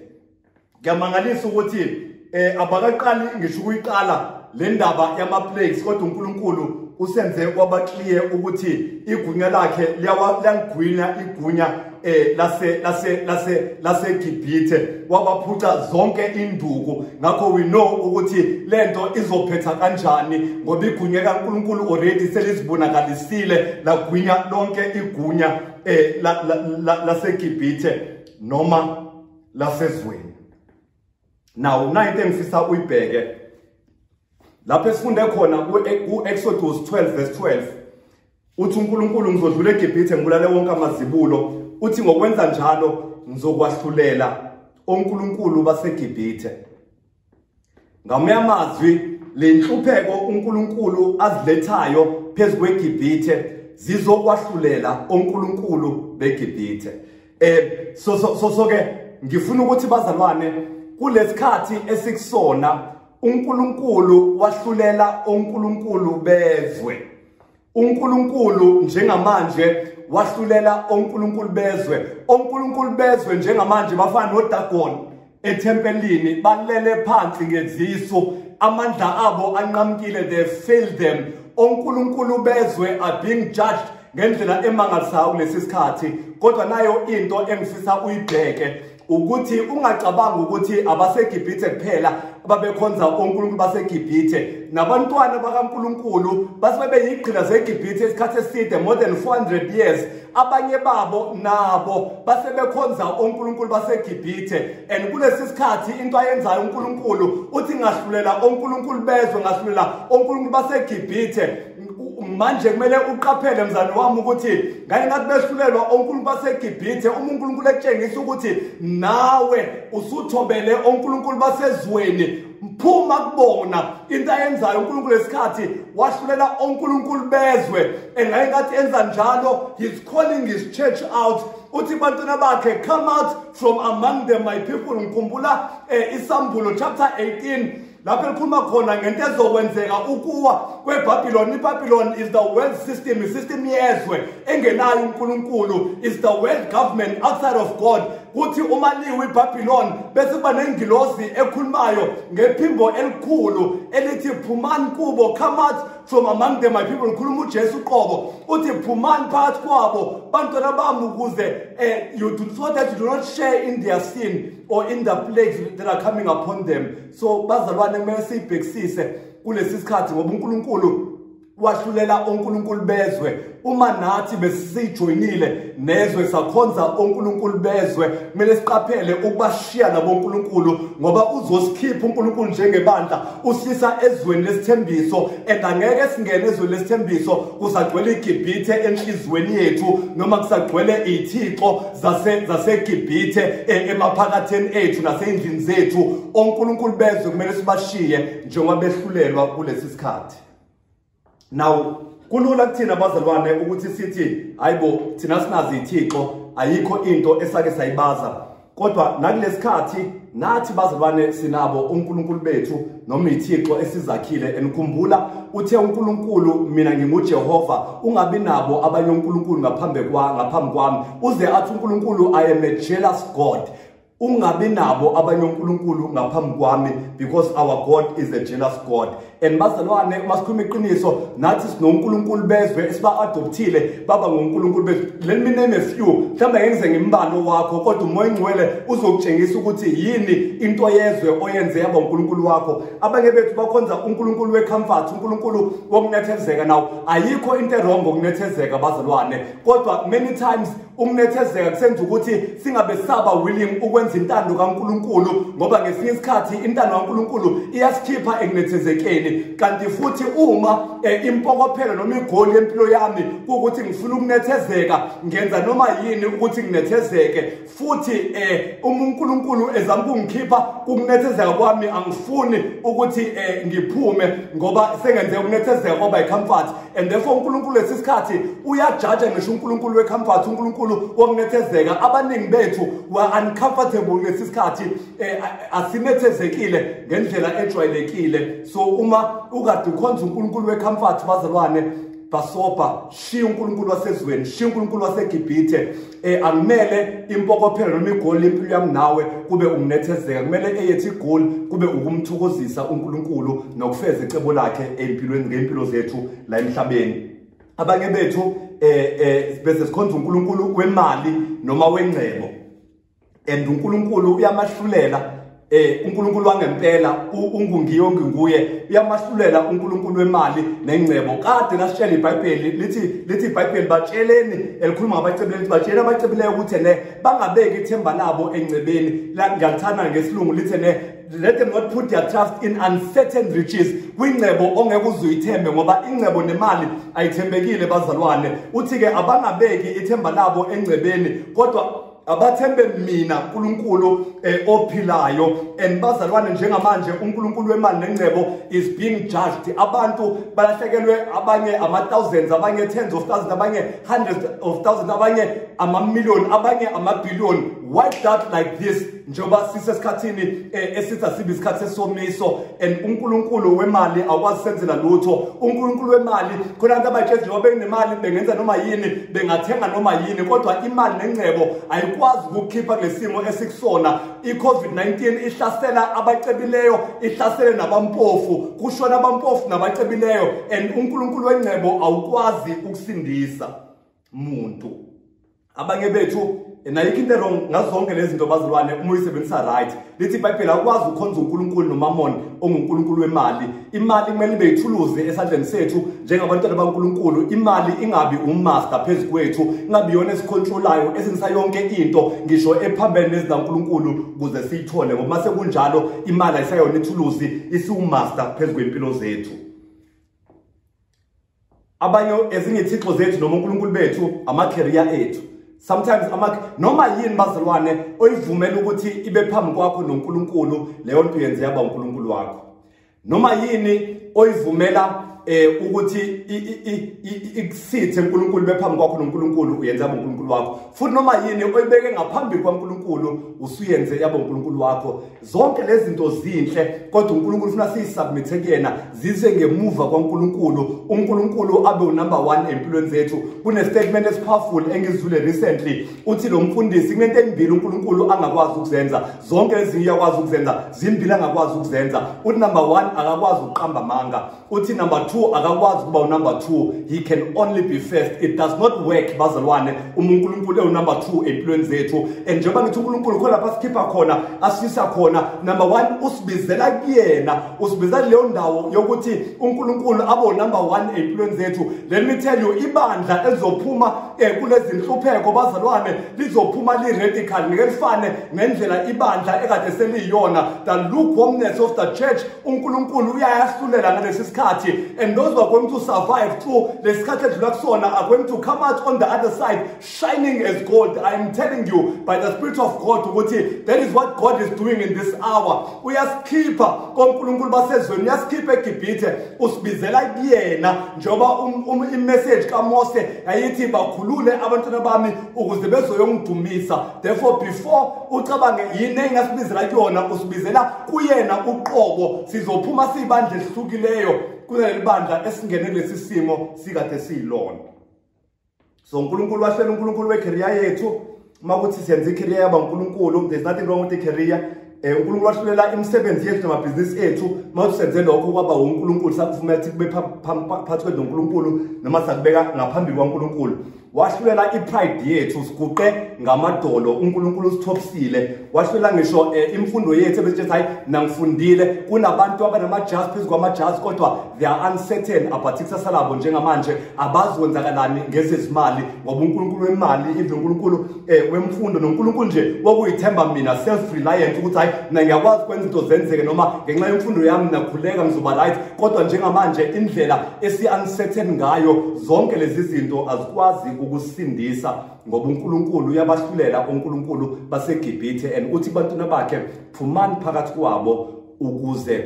Kuyamangalisa ukuthi abakaqali ngisho ukuyiqala le ndaba yama-plagues, kodwa uNkulunkulu usenze kwaba clear ukuthi igunya lakhe liyagwinya igunya laseGibhithe, wabaphuca zonke induku. Ngakho we know ukuthi lento izophetha kanjani, ngoba igunya kaNkulunkulu already selizibonakalisile lagwinya lonke igunya laseGibhithe noma lasezweni. Now nayo into engifisa uyibheke lapho esifunde khona ku-Exodus 12 verse 12, uthi uNkulunkulu, ngizodlula eGibhithe ngibulale wonke amazibulo. Uthi ngokwenza njalo ngizokwahlulela onkulunkulu baseGibhithe. Ngamanye amazwi, le nhlupheko uNkulunkulu azilethayo phezu kweGibhithe zizokwahlulela onkulunkulu beGibhithe. So ke ngifuna ukuthi bazalwane, kulesikhathi esikusona uNkulunkulu wahlulela onkulunkulu bezwe. uNkulunkulu njengamanje wahlulela onkulunkulu bezwe. Onkulunkulu bezwe njengamanje bafana noDagon ethempelini, balele phansi ngezisu, amandla abo anqamkile, they failed them. Onkulunkulu bezwe are being judged ngendlela emangalisayo kulesi sikhathi. Kodwa nayo into engifisa uyibheke ukuthi ungacabangi ukuthi abaseGibhithe kuphela ababekhonza onkulunkulu baseGibhithe. Nabantwana bakaNkulunkulu basebeyigqila zeGibhithe isikhathi eside, more than 400 years. Abanye babo nabo basebekhonza onkulunkulu baseGibhithe. And kulesi sikhathi into ayenzayo uNkulunkulu uthi ngahlulela onkulunkulu bezwe, ngahlulela onkulunkulu baseGibhithe. Manje kumele uqaphele mzali wami ukuthi ngake ngathi behlulelwa onkulunkulu baseGibhithe, uma uNkulunkulu ekutshengisa ukuthi nawe usuthobele onkulunkulu basezweni, phuma kubona. Into ayenzayo uNkulunkulu lesikhathi wahlulela onkulunkulu bezwe. And ngake ngathi enza njalo, he's calling his church out. Uthi bantwana bakhe, come out from among them, my people. Ngikhumbula iSambulo chapter 18 lapho elikhuluma khona ngento ezokwenzeka ukuwa kweBabylon. IBabylon is the world system, isystem yezwe engenayo uNkulunkulu, is the world government outside of God. Kuthi uma liwe iBabylon bese kuba nengilosi ekhulumayo ngephimbo elikhulu elithi phumani kubo, come out from among them, my people. Khuluma uJesu uqobo, uthi phumani phakathi kwabo bantwana bami, ukuze you do, so that you do not share in their sin or in the plagues that are coming upon them. So bazalwane, kumele siyibhekisise kulesi sikhathi, ngoba uNkulunkulu wahlulela onkulunkulu bezwe. Uma nathi besijoyinile nezwe sakhonza onkulunkulu bezwe, kumele siqaphele ukubashiya nabo onkulunkulu, ngoba uzosikhipha uNkulunkulu njengebandla usisa ezweni lesithembiso. And angeke singene ezweni lesithembiso kusagcwele iGibhithe enhlizweni yethu, noma kusagcwele ithixo zaseGibhithe emaphakatheni ethu nasendlini zethu. Onkulunkulu bezwe kumele sibashiye njengoba behlulelwa kulesi sikhathi. Now kulula kuthina bazalwane ukuthi sithi hayibo, thina sinazi ithixo, ayikho into esake sayibaza. Kodwa nakulesikhathi nathi bazalwane sinabo uNkulunkulu bethu noma ithixo esizakhile. Enikhumbula uthe uNkulunkulu, mina nginguJehova, ungabi nabo abanye onkulunkulu ngaphambi kwami. Uze athi uNkulunkulu, I am a jealous God. Ungabi nabo abanye onkulunkulu ngaphambi kwami, because our God is a jealous God. And bazalwane, masikhuluma iqiniso, nathi sinonkulunkulu bezwe esiba adoptile baba ngonkulunkulu bezwe. Let me name a few. Mhlawumbe ngenze ngimbalo wakho, kodwa uMoya oNgcwele uzokutshengisa ukuthi yini into yezwe oyenze yaba uNkulunkulu wakho. Abanye bethu bakhonza uNkulunkulu wecomfort, uNkulunkulu wokunethezeka. Nawo ayikho into wrong ngokunethezeka bazalwane, kodwa many times ukunethezeka kusenza ukuthi singabe saba willing ukwenza intando kaNkulunkulu, ngoba ngesinye isikhathi intando kaNkulunkulu iyasikhipha ekunethezekeni. Kanti futhi uma impokophelo noma igoli yempilo yami ukuthi ngifuna ukunethezeka, ngenza noma yini ukuthi nginethezeke. Futhi uma uNkulunkulu ezama ukungikhipha ukunethezeka kwami, angifuni ukuthi ngiphume ngoba sengenze ukunethezeka kwaba icomfort. And therefore uNkulunkulu lesisikhathi uyajaja ngisho uNkulunkulu wecomfort, uNkulunkulu wokunethezeka. Abaningi bethu were uncomfortable ngesisikhathi, asinethezekile ngendlela ejwayelekile. So uma ukade ukhonza uNkulunkulu wecomfort bazalwane, basopa, shiya uNkulunkulu wasezweni, shiya uNkulunkulu waseGibhithe. Akumele impokophelo noma igoli impilo yami nawe kube ukunethezeka, kumele eyethi igoli kube ukumthokozisa uNkulunkulu nokufeza icebo lakhe empilweni, ngempilo zethu la emhlabeni. Abanye bethu bese sikhonza uNkulunkulu wemali noma wengcebo, and uNkulunkulu uyamahlulela. uNkulunkulu wangempela ungungiyo nginguye, uyamahlulela uNkulunkulu wemali nengcebo. Kade lasitshela iBhayibheli, lithi iBhayibheli batsheleni, elikhuluma ngabacebileyo, lithi batshela abacebileyo ukuthi ne bangabeki ithemba labo engcebeni. La ngiyalithanda ngesilungu lithi ne let them not put their trust in uncertain riches, kwingcebo ongeke uzuyithembe, ngoba ingcebo nemali ayithembekile bazalwane. Uthi ke abangabeki ithemba labo engcebeni, kodwa abathembe mina uNkulunkulu ophilayo. And bazalwane, njengamanje uNkulunkulu wemali nengcebo is being judged. Abantu balahlekelwe, abanye ama thousands, abanye tens of thousands, abanye hundreds of thousands, abanye ama million, abanye ama billion, wiped out like this, njengoba sisesikhathini esithi asibe isikhathi sesomiso. And uNkulunkulu wemali awukwazi senzela lutho. uNkulunkulu wemali khona abantu abayitshela njengoba benemali bengenza noma yini, bengathenga noma yini, kodwa imali nengcebo ayikwazi ukukhipha kulesimo esikusona. I-COVID-19 ihlasela abacebileyo, ihlasele nabampofu, kushona abampofu nabacebileyo. And uNkulunkulu wengcebo awukwazi ukusindisa muntu. Abanye bethu, nayikho into wrong ngazo zonke lezi zinto bazalwane uma uyisebenzisa right. Lithi iBhayibheli awukwazi ukukhonza uNkulunkulu noMamon onguNkulunkulu wemali. Imali kumele ibe ithuluzi esandleni sethu njengabantwana baNkulunkulu. Imali ingabi umaster phezu kwethu, ingabi yona esicontrolayo esenzisa yonke into ngisho ephambene nezikaNkulunkulu ukuze siyithole, ngoba mase kunjalo imali ayisayona ithuluzi, isiwumaster phezu kwempilo zethu. Abanye ezinye izithixo zethu noma uNkulunkulu bethu ama-career ethu. Sometimes noma yini bazalwane oyivumela ukuthi ibe phambi kwakho noNkulunkulu, leyo nto yenze yaba uNkulunkulu wakho. Noma yini oyivumela ukuthi ikusithe uNkulunkulu bephambi kwakho noNkulunkulu, uyenze yaba uNkulunkulu wakho. Futhi noma yini oyibeke ngaphambi kwaNkulunkulu, usuyenze yaba uNkulunkulu wakho. Zonke lezi zinto zinhle, kodwa uNkulunkulu ufuna siyisubmit kuyena, zize ngemuva kwaNkulunkulu. uNkulunkulu abe unumber 1 empilweni zethu. Kune statement esipowerful engizwile recently, uthi lo mfundisi kunento embili uNkulunkulu angakwazi ukuzenza, zonke ezinye uyakwazi ukuzenza, zimbili angakwazi ukuzenza. Uthi number 1 akakwazi ukuqamba amanga, uthi number 2 akakwazi ukuba unumber 2, he can only be first. It does not work bazalwane uma uNkulunkulu ewunumber 2 empilweni zethu. And njengoba ngithi uNkulunkulu khona lapha sikhipha khona, asisa khona, number 1 usibizela kuyena, usibizela leyo ndawo yokuthi uNkulunkulu abe number 1 empilweni zethu. Let me tell you, ibandla elizophuma kulezi nhlupheko bazalwane lizophuma li radical, ngeke lifane ngendlela ibandla ekade seliyona. The lukewarmness of the church, uNkulunkulu uyayahlulela ngalesi sikhathi. And those who are going to survive through lesikhathi edlula kusona are going to come out on the other side shining as gold. I am telling you by the Spirit of God ukuthi that is what God is doing in this hour. Uyasikhipha koNkulunkulu basezweni, uyasikhipha eGibhithe, usibizela kuyena. Njengoba imessage kaMose yayithi bakhulule abantwana bami ukuze bezoyongidumisa. Therefore before ucabange yini engasibizela kuyona, usibizela kuyena uqobo. Sizophuma sibandla esihlukileyo kuleli bandla esingene kulesi simo sikade siyilona. So uNkulunkulu wahlela uNkulunkulu wecareer yethu, Makuthi siyenza icareer yaba uNkulunkulu, there's nothing wrong with the career. uNkulunkulu wahlulela imisebenzi yethu namabhizinisi ethu, mawuthi senze lokho kwaba uNkulunkulu, sakuvumela ukuthi kube phakathi kwethu noma sakubeka ngaphambi kwaNkulunkulu. Wahlulela ipride yethu, siguqe ngamadolo, uNkulunkulu usithobisile. Wahlulela ngisho imfundo yethu ebesithi hayi nangifundile, kunabantu abanamajazi phezu kwamajazi kodwa they are uncertain about ikusasa labo njengamanje, abazi kwenzakalani ngezezimali, ngoba uNkulunkulu wemali, even uNkulunkulu wemfundo noNkulunkulu nje wokuyithemba mina, self reliant, ukuthi hayi mina ngiyakwazi kwenza into zenzeke noma ngenxa yemfundo yami nakhuleka ngizoba right. Kodwa njengamanje indlela esi uncertain ngayo, zonke lezi zinto azikwazi ukusindisa, ngoba uNkulunkulu uyabahlulela oNkulunkulu baseGibhithe, and uthi kubantwana bakhe phumani phakathi kwabo ukuze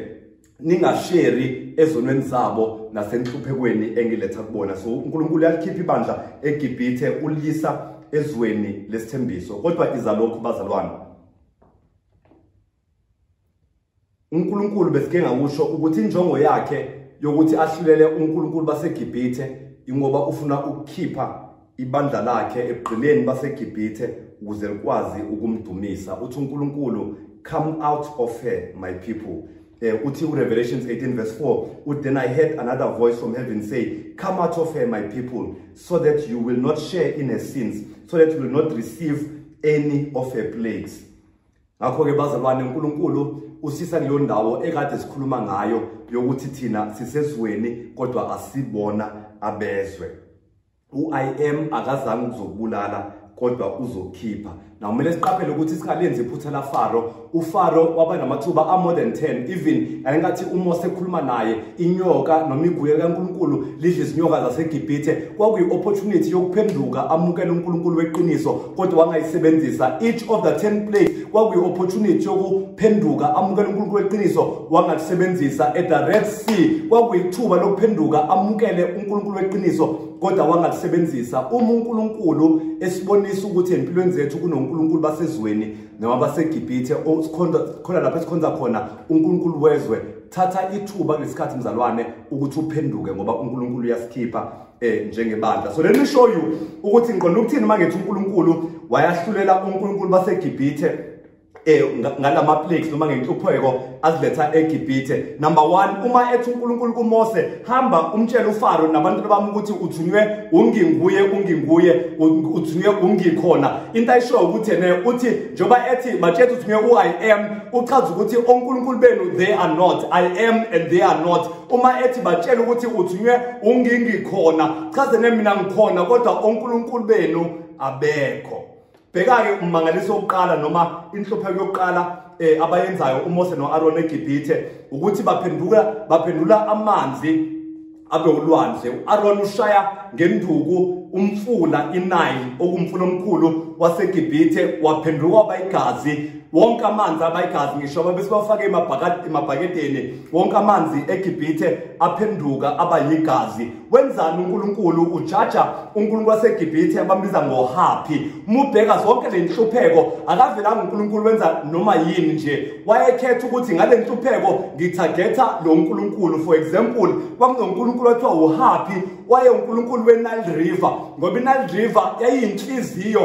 ningasheri ezonweni zabo nasenhluphekweni engiletha kubona. So uNkulunkulu uyalikhipha ibandla eGibhithe, uliyisa ezweni lesithembiso. Kodwa iza lokhu bazalwane, uNkulunkulu besike ngakusho ukuthi injongo yakhe yokuthi ahlulele uNkulunkulu baseGibhithe ingoba ufuna ukukhipha ibandla lakhe ebugqileni baseGibhithe ukuze likwazi ukumdumisa. Uthi uNkulunkulu, come out of her, my people. Uthi uRevelations 18 verse 4, then I heard another voice from heaven say, come out of her, my people, so that you will not share in her sins, so that you will not receive any of her plagues. Ngakho-ke bazalwane, uNkulunkulu usisa kuleyo ndawo ekade sikhuluma ngayo yokuthi thina sisezweni kodwa asibona abezwe. U-I am akazange ukuzokubulala kodwa uzokhipha. Now kumele siqaphele ukuthi singalenzi iphutha la Faro. uFaro waba namathuba a more than 10, even engathi uMose ekhuluma naye inyoka noma iguye kaNkulunkulu lidla izinyoka zaseGibhithe, kwakuyi opportunity yokuphenduka amukele uNkulunkulu weqiniso, kodwa wangayisebenzisa. Each of the 10 plagues kwakuyi opportunity yokuphenduka amukele uNkulunkulu weqiniso, wangalisebenzisa. At the Red Sea kwakuyithuba lokuphenduka amukele uNkulunkulu weqiniso, kodwa wangalisebenzisa. Uma uNkulunkulu esibonisa ukuthi empilweni zethu kunoNkulunkulu basezweni noma baseGibhithe, khona lapho esikhonza khona uNkulunkulu wezwe, thatha ithuba kulesikhathi mzalwane ukuthi uphenduke, ngoba uNkulunkulu uyasikhipha njengebandla. So let me show you ukuthi ngiqonda ukuthini uma ngithi uNkulunkulu wayahlulela uNkulunkulu baseGibhithe ngalama plagues noma ngenhlupheko aziletha eGibhithe. Number 1, uma ethi uNkulunkulu kuMose, hamba umtshele uFaro nabantu bami ukuthi uthunywe unginguye, unginguye, uthunywe ungikhona. Into ayisho ukuthi yena uthi njoba ethi batshela uthunywe u-I am, uchaza ukuthi onkulunkulu benu they are not, I am and they are not. Uma ethi batshela ukuthi uthunywe ungingikhona, chaze mina ngikhona kodwa onkulunkulu benu abekho. Bheka-ke ummangaliso wokuqala noma inhlupheko yokuqala abayenzayo uMose no-Aaron eGibhithe, ukuthi baphendula amanzi abe ulwandle. U-Aaron ushaya ngenduku umfula iNile, okumfula omkhulu waseGibhithe, waphenduka waba igazi. Wonke amanzi abayigazi, ngisho babesibafake emabhakedeni, wonke amanzi eGibhithe aphenduka abayigazi. Wenzani uNkulunkulu? Ujaja uNkulunkulu waseGibhithe abambiza ngoHapi. Mubheka zonke le nhlupheko, akavelanga uNkulunkulu wenza noma yini nje, wayekhetha ukuthi ngale nhlupheko ngithagetha lo nkulunkulu. For example, kwakunonkulunkulu othiwa uHapi, waye uNkulunkulu weNile River, ngoba iNile River yayiyinhliziyo,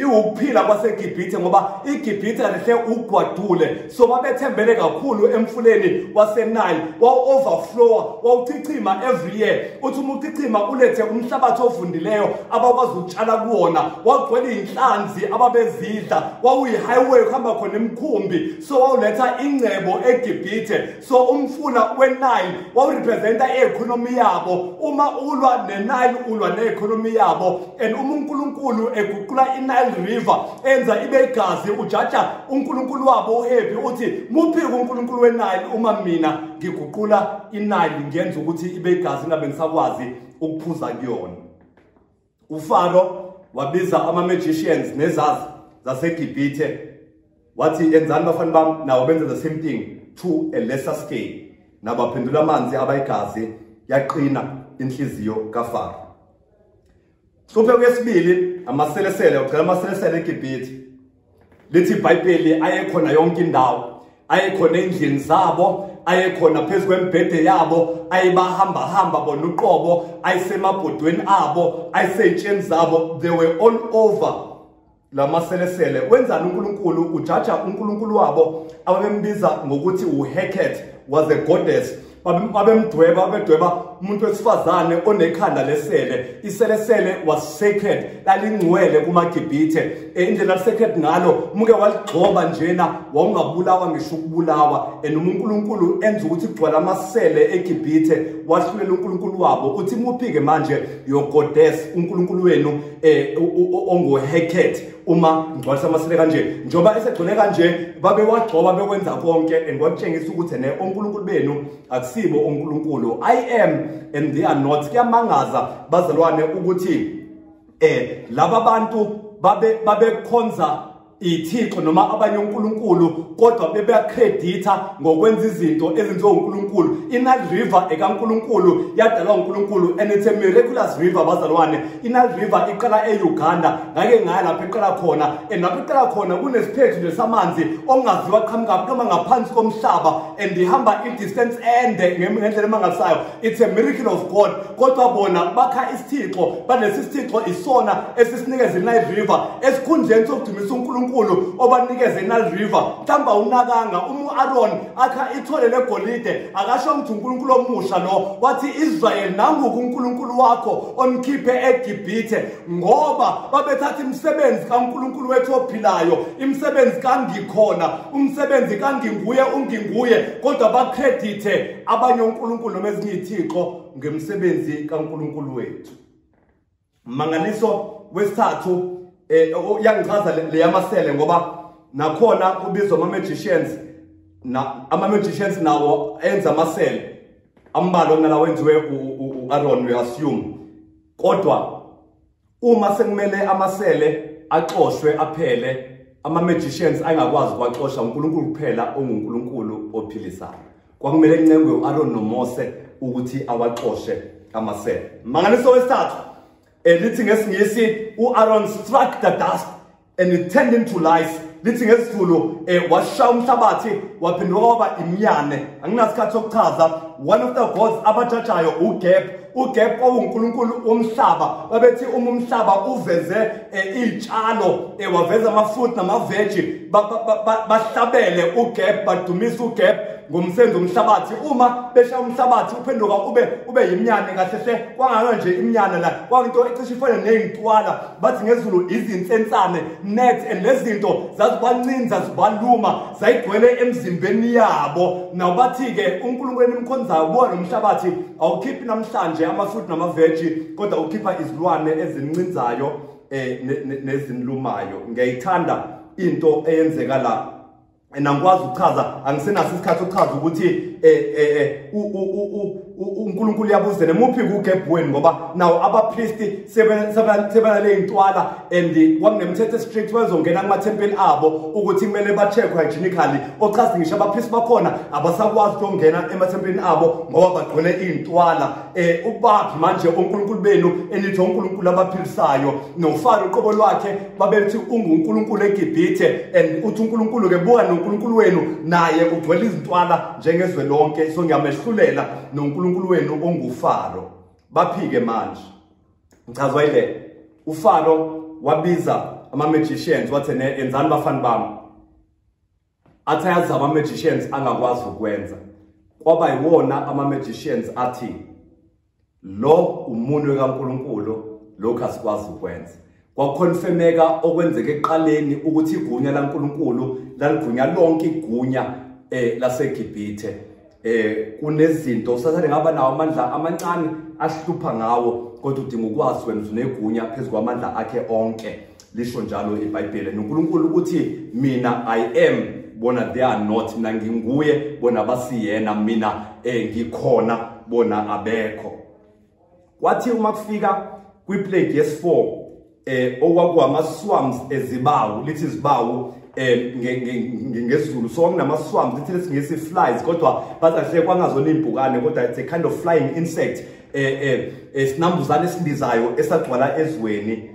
iwukuphila kwaseGibhithe, ngoba iGibhithe kahle ugwadule, so babethembele kakhulu emfuleni waseNile, wawu-overflow, wawuchichima every year. Uthi uma uchichima ulethe umhlabathi ovundileyo abakwazi ukutshala kuwona, wagcwele iy'nhlanzi ababezidla, wawuyi-highway kuhamba khona imikhumbi, so wawuletha ingcebo eGibhithe. So umfula weNile wawurepresenta i-economy yabo. Uma ulwa neNile ulwa ne-economy yabo, and uma uNkulunkulu eguqula iNile River enza ibe igazi, ujaja uNkulunkulu wabo uHappy, uthi muphi uNkulunkulu weNile uma mina ngiguqula iNile ngiyenza ukuthi ibe igazi ngabe ngisakwazi ukuphuza kuyona. uFaro wabiza ama-magicians nezazi zaseGibhithe, wathi enzani bafana bami, nabo benza the same thing to a lesser scale, nabo baphendula amanzi abayigazi, yaqina inhliziyo kaFaro. Hlupheko yesibili, amaselesele. Ugcela amaselesele eGibhithe. Lithi iBhayibheli ayekhona yonke indawo, ayekhona endlini zabo, ayekhona phezu kwembhede yabo, ayebahamba hamba bona uqobo, ayisemabhodweni abo, ayisey'tsheni zabo. They were all over lamaselesele. Wenzani uNkulunkulu? Ujaja uNkulunkulu wabo ababembiza ngokuthi uHeket was a goddess. Babemdweba, babedweba umuntu wesifazane onekhanda lesele. Iselesele was sacred, lalingcwele kumaGibhithe. Indlela sacred ngalo, muke waligxoba njena wawungabulawa ngisho ukubulawa. And uNkulunkulu enza ukuthi kugcwala amasele eGibhithe, wahlulela uNkulunkulu wabo uthi muphi-ke manje your goddess, uNkulunkulu wenu onguHeket, uma ngigcwalisa amasele kanje. Njengoba esegcwele kanje, babewagxoba bekwenza konke, and kwakutshengisa ukuthi ne onkulunkulu benu akusibo onkulunkulu. I am and they are not. Kuyamangaza bazalwane ukuthi laba bantu babekhonza ithixo noma abanye uNkulunkulu, kodwa bebeyacredita ngokwenza izinto ezenziwa uNkulunkulu. INile River ekaNkulunkulu, yadalwa uNkulunkulu, and it's a miraculous river bazalwane. INile River iqala eUganda, ngake ngaya lapho iqala khona, and lapho iqala khona kunesiphethu nje samanzi ongaziwa qhamuka qhama ngaphansi komhlaba, and ihamba i-distance ende ngendlela emangalisayo. It's a miracle of God. Kodwa bona bakha isithixo, balesi sithixo isona esisinikeza iNile River esikhundleni sokudumisa uNkulunkulu obanikeze iNile River. Mhlawumbe awunakanga, uma uAaron akha ithole legolide, akasho ukuthi uNkulunkulu omusha lo, wathi Israel nangu uNkulunkulu wakho omkhiphe eGibhithe, ngoba babethatha imisebenzi kaNkulunkulu wethu ophilayo, imisebenzi kangikhona, umsebenzi kanginguye unginguye, kodwa bakredithe abanye uNkulunkulu noma ezinye izithixo ngemisebenzi kaNkulunkulu wethu. Mangaliso wesithathu yangichaza leyamasele, ngoba nakhona kubizwa ama-magicians, ama-magicians nawo enza amasele ambalwa kunalawo enziwe u-Aaron, we assume. Kodwa uma sekumele amasele axoshwe aphele, ama-magicians angakwazi ukwaxosha, uNkulunkulu kuphela onguNkulunkulu ophilisayo. Kwakumele kuncengwe u-Aaron noMose ukuthi awaxoshe amasele. Mangaliso wesithathu lithi ngesiNgisi uAaron struck the dust and it turned into lice. Lithi ngesiZulu washaya umhlabathi waphenduka waba imiyane. Anginasikhathi sokuchaza. One of the gods abajajayo uGeb. uGeb owuNkulunkulu womhlaba. Babethi uma umhlaba uveze izitshalo, waveza ama-fruit nama-veggie, bahlabele uGeb, badumise uGeb ngomsebenzi womhlabathi. Uma beshaya umhlabathi uphenduka ube yimnyane kahle hle, kwangaka nje imnyane la, kwakuyinto ecishe ifane ney'ntwala. Bathi ngesiZulu izinsensane, net, and lezi zinto zazibancinza zibaluma, zayigcwele emzimbeni yabo. Naw bathi-ke uNkulunkulu enimkhonzayo buka nomhlabathi awukhiphi namhlanje ama-fruit nama-veggie, kodwa ukhipha izilwane ezincinzayo nezinlumayo. Ngiyayithanda into eyenzeka la. Angikwazi ukuchaza, angisenaso isikhathi sokuchaza ukuthi uNkulunkulu uyabuzela muphi kuGeb wenu, ngoba nawo abapristi sebenale intwala, and kwakunemithetho strict bezongena kumathempeli abo ukuthi kumele ba-check-we hygienically. Ochaza ngisho abapristi bakhona abasakwazi ukungena emathempelini abo ngoba bagcwele iy'ntwala. Ubaphi manje onkulunkulu benu enithi onkulunkulu abaphilisayo? NoFaro uqobo lwakhe babethi unguNkulunkulu eGibhithe, and uthi uNkulunkulu-ke buka noNkulunkulu wenu naye ugcwele izintwala njengezwe lonke, so ngiyamehlulela noNkulunkulu wenu onguFaro. Baphike manje. Ngichazwa yile. uFaro wabiza ama-magicians wathi enzani bafana bami. Athi ayazama ama-magicians angakwazi ukwenza. Kwaba yiwona ama-magicians athi lo umunwe kaNkulunkulu, lokhu asikwazi ukwenza. Kwakonfirmeka okwenzeka ekuqaleni ukuthi igunya laNkulunkulu laligunya lonke igunya laseGibhithe. Kunezinto uSathane ngaba nawo amandla amancane ahlupha ngawo, kodwa udinga ukwazi wena unegunya phezu kwamandla akhe onke. Lisho njalo iBhayibheli. NoNkulunkulu uthi mina I am, bona they are not. Mina nginguye, bona basiyena. Mina ngikhona, bona abekho. Kwathi uma kufika kwiplague yes4 okwakuwama-swarms ezibawu, lithi izibawu ngesiZulu, so kunama-swarms, lithi lesingisi flies, kodwa bathi kwangazona iy'mpukane, kodwa it's a kind of flying insect, isinambuzane esindizayo esagcwala ezweni.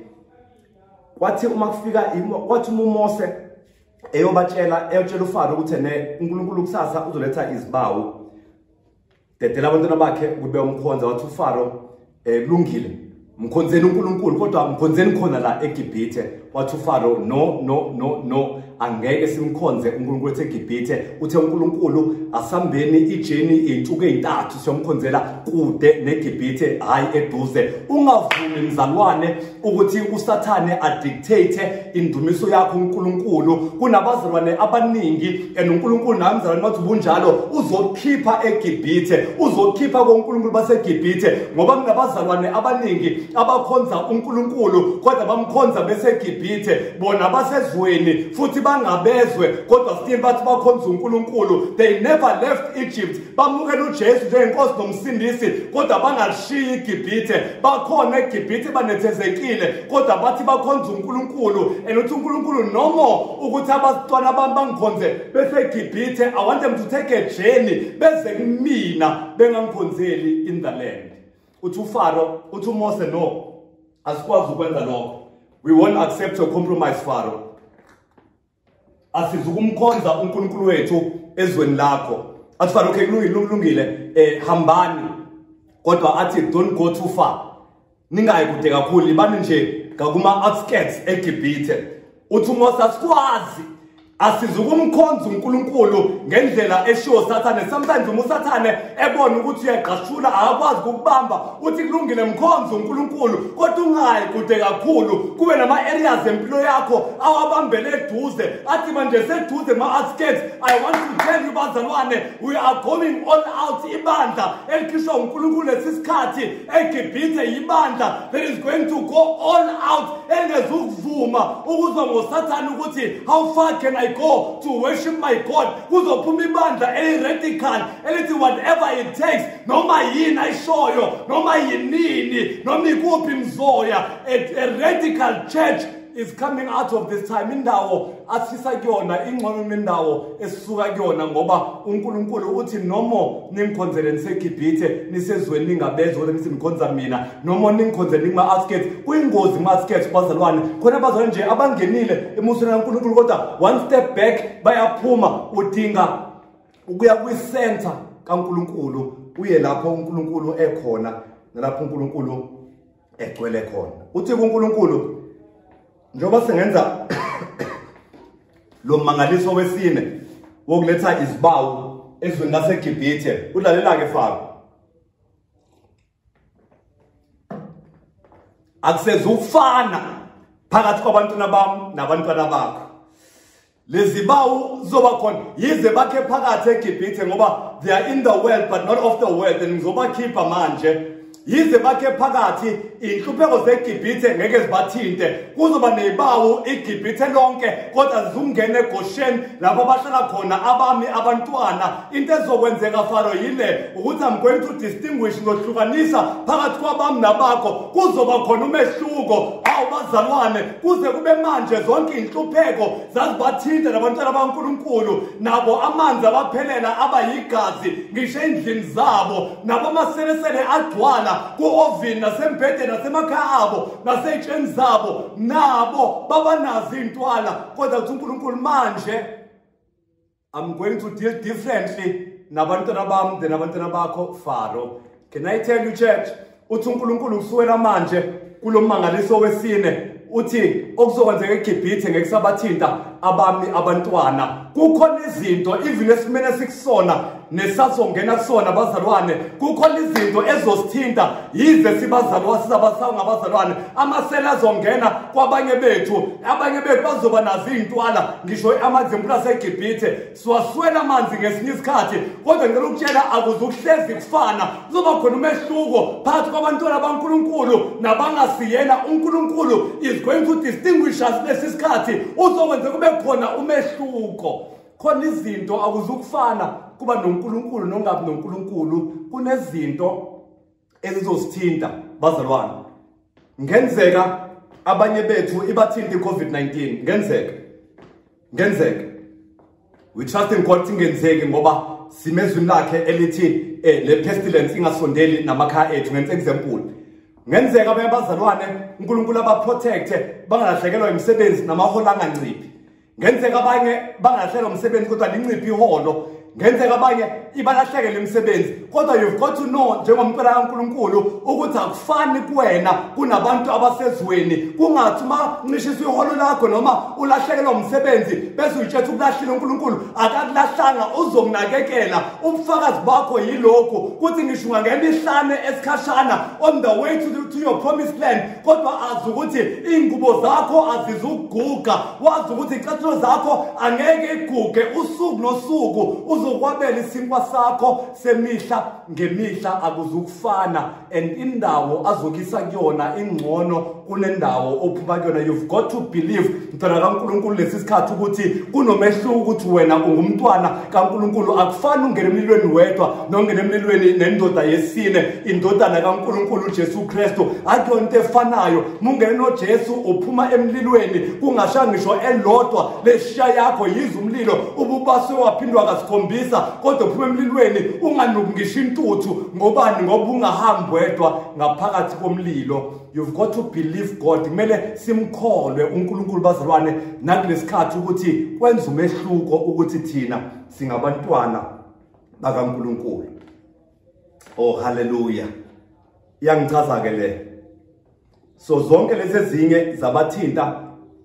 Kwathi uma kufika, kwathi uma uMose eyobatshela, eyotshela uFaro ukuthi ne uNkulunkulu kusasa uzoletha izibawu, dedela abantwana bakhe ukuthi beyomkhonza. Wathi uFaro kulungile, mkhonzeni uNkulunkulu, kodwa mkhonzeni khona la eGibhithe. Wathi uFaro, no no no no, angeke simkhonze uNkulunkulu eGibhithe. Uthe uNkulunkulu asambeni ijeni insuku ezintathu siyomkhonzela kude neGibhithe, hayi eduze. Ungavumi mzalwane ukuthi uSathane adictate indumiso yakho uNkulunkulu. Kunabazalwane abaningi and uNkulunkulu nawe mzalwane bathi bunjalo uzokhipha eGibhithe, uzokhipha koNkulunkulu baseGibhithe, ngoba kunabazalwane abaningi abakhonza uNkulunkulu kodwa bamkhonza beseGibhithe, bona basezweni futhi bangabezwe, kodwa still bathi bakhonza uNkulunkulu. They never left Egypt. Bamukela uJesu njengenkosi nomsindisi, kodwa bangalishiyi iGibhithe. Bakhona eGibhithe banethezekile, kodwa bathi bakhonza uNkulunkulu. And uthi uNkulunkulu no more ukuthi abantwana bami bangikhonze beseGibhithe, I want them to take a journey beze kumina, bengangikhonzeli in the land. Uthi uFaro, uthi uMose, no, asikwazi ukwenza lokho. We won't accept your compromise, Pharaoh. Asizukumkhonza uNkulunkulu wethu ezweni lakho. Athi Pharaoh, okay, kulungile, hambani, kodwa athi don't go too far, ningayi kude kakhulu, ibani nje ngakuma outskirts eGibhithe. Uthi uMose, asikwazi, asizukumkhonza uNkulunkulu ngendlela eshiwo Sathane. Sometimes uma uSathane ebona ukuthi uyagqashula akakwazi ukubamba, uthi kulungile mkhonza uNkulunkulu, kodwa ungayi kude kakhulu, kube nama areas empilo yakho awabambele eduze. Athi manje seduze ma outskirts. I want to tell you bazalwane, we are going all out. Ibandla elikhishwa uNkulunkulu lesisikhathi eGibhithe ibandla that is going to go all out, elingezukuvuma ukuzwa ngoSathane ukuthi how far can I go to worship my God. Kuzophuma ibandla eli-radical elithi whatever it takes, noma yini ayishoyo, noma yinini, noma ikuphi mzoya. A radical church is coming out of this time. Indawo asifisa kuyona ingcono nendawo esisuka kuyona, ngoba uNkulunkulu uthi noma ningikhonzele niseGibhithe, nisezweni ningabezwa, kodwa nithi nikhonza mina, noma ningikhonzele nikuma-outskirts. Kuyingozi kuma-outskirts bazalwane. Khona abazalwane nje abangenile emusweni kaNkulunkulu, kodwa one step back bayaphuma. Udinga ukuya kwi-center kaNkulunkulu, uye lapho uNkulunkulu ekhona nalapho uNkulunkulu egcwele khona. Uthi kuNkulunkulu, njengoba sengenza lo mangaliso wesine wokuletha izibawu ezweni laseGibhithe, ulalela-ke Faro, akusezukufana phakathi kwabantwana bami nabantwana bakho. Lezi bawu zizoba khona yize bakhe phakathi eGibhithe, ngoba they are in the world but not of the world, and ngizobakhipha manje. Yize bakhe phakathi, inhlupheko zeGibhithe ngeke zibathinte. Kuzoba nezibawu iGibhithe lonke, kodwa zizungena eGoshen lapho abahlala khona abami abantwana. Into ezokwenzeka Faro yile ukuthi I'm going to distinguish, ngizohlukanisa phakathi kwabami nabakho. Kuzoba khona umehluko. Awu bazalwane, kuze kube manje zonke inhlupheko zazibathinta nabantwana baNkulunkulu, nabo amanzi abaphelela abayigazi ngisho endlini zabo, nabo amaselesele agcwala ku-oven nasembhedeni nasemakhaya abo nasey'tsheni zabo, nabo babanazo iy'ntwala. Kodwa kuthi uNkulunkulu manje I'm going to deal differently nabantwana bami than abantwana bakho Faro. Can I tell you church, uthi uNkulunkulu kusukela manje kulo mangaliso wesine, uthi okuzokwenzeka eGibhithe ngeke kusabathinta abami abantwana. Kukhona izinto even esimene sikusona nesazongena kusona bazalwane, kukhona izinto ezosithinta yize sibazalwa sizabasawu ngabazalwane. Amasela azongena kwabanye bethu, abanye bethu bazoba nazo iy'ntwala, ngisho amazimpula aseGibhithe siwaswela amanzi ngesinye isikhathi, kodwa ngicela ukutshela akuzukuhlezi kufana. Kuzoba khona umehluko phakathi kwabantwana baNkulunkulu nabangasiyena. uNkulunkulu is going to distinguish us lesi sikhathi, uzokwenza kube khona umehluko. Khona izinto akuzukufana kuba noNkulunkulu nongabi noNkulunkulu. Kunezinto ezizosithinta bazalwane. Ngenzeka abanye bethu ibathinta iCovid-19, ngenzeka. We trust in God ingenzeki, ngoba simezwini lakhe elithi le pestilence ingasondeli namakhaya ethu. Ngenze example, ngenzeka abanye abazalwane uNkulunkulu abaprotecte bangalahlekelwa imisebenzi namaholo anganciphi. Ngenzeka abanye bangalahlekelwa umsebenzi kodwa linciphi iholo. Ngenzeka abanye ibalahlekele imisebenzi, kodwa you've got to know njengomntwana kaNkulunkulu ukuthi akufani kuwena kunabantu abasezweni. Kungathi uma ncishiswa iholo lakho noma ulahlekelwa umsebenzi bese uyitshetha ukulahlile uNkulunkulu, akakulahlanga, uzokunakekela. Ubufakazi bakho yilokhu kuthi ngisho ungangena ihlane esikhashana on the way to your promised land, kodwa azi ukuthi ingubo zakho azizukuguga, wazi ukuthi icathulo zakho angeke iguge. Usuku nosuku uzokwabela isinkwa sakho semihla ngemihla, akuzukufana. And indawo azokisa kuyona ingcono kunendawo ophuma kuyona. You've got to believe, mntwana kaNkulunkulu, lesi sikhathi ukuthi kunomehluko ukuthi wena ungumntwana kaNkulunkulu. Akufani ungene emlilweni wedwa nongene emlilweni nendoda yesine, indodana kaNkulunkulu uJesu Kristu. Akuyonto efanayo. Mungene noJesu uphuma emlilweni kungasha ngisho elodwa leshiya yakho, yiza umlilo ububaswe waphindwa kasikhombisa, kodwa uphuma emlilweni unganuki ngisho intuthu. Ngobani? Ngoba ungahambi wedwa ngaphakathi komlilo. You've got to believe God. Kumele simkholwe uNkulunkulu bazalwane nakulesikhathi ukuthi kwenza umehluko ukuthi thina singabantwana bakaNkulunkulu. Oh hallelujah. Iyangichaza ke le. So zonke lezi ezinye zabathinta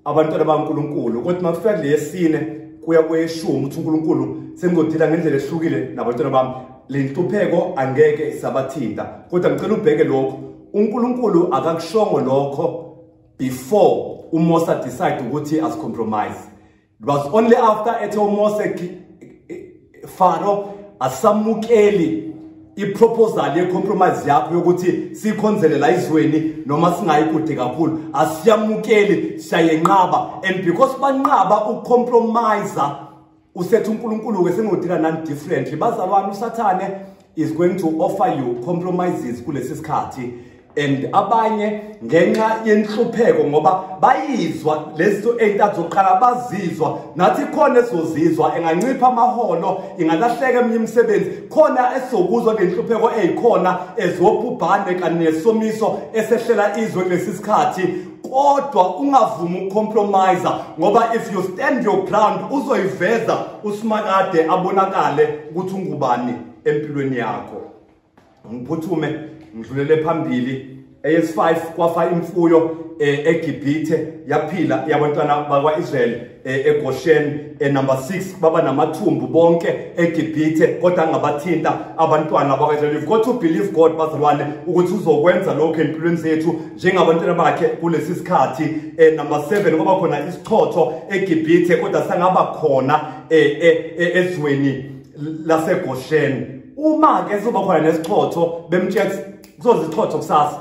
abantwana bakaNkulunkulu, kodwa makufika kulesine kuya kweshumi uthi uNkulunkulu sengizodila ngendlela ehlukile nabantwana bami, le nhlupheko angeke isabathinta. Kodwa ngicela ubheke lokho, uNkulunkulu akakushongo lokho before uMose decide ukuthi asicompromise. It was only after ethe uMose Faro asamukeli iproposal ye-compromise yakho yokuthi sikhonzele la izweni noma singayi kude kakhulu, asiyamukeli, siyayenqaba. And because banqaba ukucompromise, usethu uNkulunkulu ke sengodila nani differently. Bazalwane, uSathane is going to offer you compromises kulesi sikhathi. And abanye ngenxa yenhlupheko, ngoba bayizwa lezi ezintathu zokuqala, bazizwa nathi khona esozizwa, engancipha amaholo, ingalahleka eminye imisebenzi, khona esizokuzwa ngenhlupheko eyikhona ezobhubhane kanye nesomiso esehlela izwe kulesi sikhathi. Kodwa ungavumi ukucompromise, ngoba if you stand your ground uzoyiveza uSimakade abonakale ukuthi ungubani empilweni yakho. Ngiphuthume ngidlulele phambili. AS5 kwafa imfuyo eGibhithe, yaphila yabantwana bakwaIsrael eGoshen. Number 6 baba namathumbu bonke eGibhithe, kodwa angabathinta abantwana bakwaIsrael. You've got to believe God bazalwane ukuthi uzokwenza lokho empilweni zethu njengabantwana bakhe kulesi sikhathi. Number 7 kwaba khona isichotho eGibhithe, kodwa sangaba khona ezweni laseGoshen. Uma ke sizoba khona nesichotho, bemtshela kuzozichotho kusasa,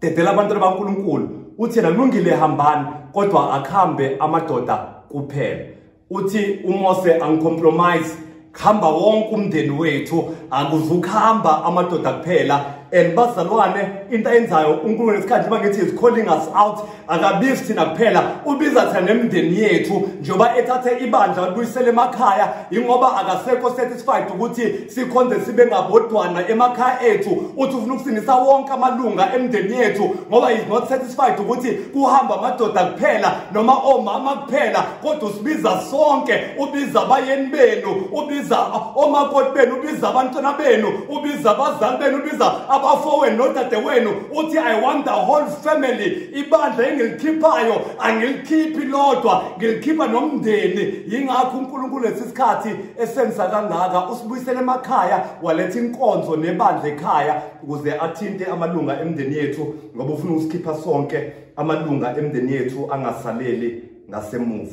dedela abantwana baNkulunkulu, uthi yena lungile hambani, kodwa akuhambe amadoda kuphela. Uthi uMose angicompromise, kuhamba wonke umndeni wethu, akuzukuhamba amadoda kuphela. And bazalwane, into ayenzayo uNkulunkulu ngesikhathi bangithi is calling us out, akabizi thina kuphela, ubiza thina nemindeni yethu. Njengoba ethathe ibandla walibuyisela emakhaya, ingoba akasekho satisfied ukuthi sikhonze sibe ngabodwana emakhaya ethu. Uthi ufuna ukusindisa wonke amalunga emndeni yethu, ngoba is not satisfied ukuthi kuhamba amadoda kuphela noma omama kuphela, kodwa usibiza sonke. Ubiza abayeni benu, ubiza omakoti benu, ubiza abantwana benu, ubiza abazali benu, ubiza abafowenu nodadewenu. Uthi I want the whole family. Ibandla engilikhiphayo angilikhiphi lodwa, ngilikhipha nomndeni. Yingakho uNkulunkulu lesi sikhathi esenza kangaka, usibuyisele emakhaya, waletha inkonzo nebandla ekhaya ukuze athinte amalunga emndeni yethu, ngoba ufuna ukusikhipha sonke amalunga emndeni yethu angasaleli ngasemuva.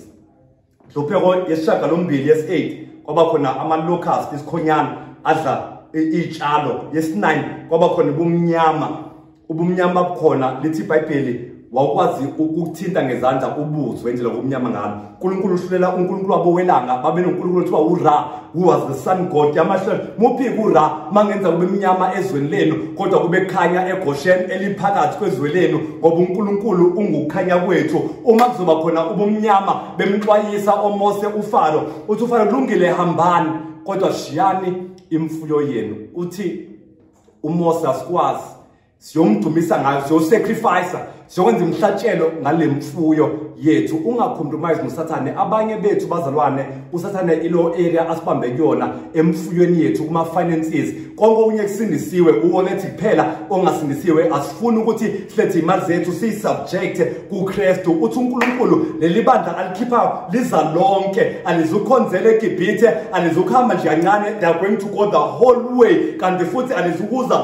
Nhlupheko yesishiyagalombili yes8 kwaba khona ama-locust, isikhonyana adla iy'tshalo. Yes9 kwaba khona ubumnyama. Ubumnyama bukhona, lithi iBhayibheli wawukwazi ukuthinta ngezandla ubuzwe indlela obumnyama ngalo. uNkulunkulu uhlulela uNkulunkulu wabo welanga, babe noNkulunkulu othiwa uRa, who was the sun god. Yamahlela muphi uRa mangenza kube mnyama ezweni lenu, kodwa kube khanya eGoshen eliphakathi kwezwe lenu, ngoba uNkulunkulu ungukukhanya kwethu. Uma kuzoba khona ubumnyama, bemxwayisa oMose uFaro, uthi uFaro lungile hambani, kodwa shiyani imfuyo yenu. Uthi uMose asikwazi, siyomdumisa ngayo, siyosacrifice, Siyokwenza imhlatshelo ngale mfuyo yethu. Ungacompromise noSathane. Abanye bethu bazalwane, uSathane ilo area asibambe kuyona emfuyweni yethu, kuma finances. Konke okunye kusindisiwe, uwolethi kuphela ongasindisiwe. Asifuni ukuthi silethe imali zethu siyisubject kuKristu. Uthi uNkulunkulu leli bandla alikhipha liza lonke, alizukhonzela eGibhithe, alizukuhamba nje kancane, they are going to go the whole way. Kanti futhi alizukuza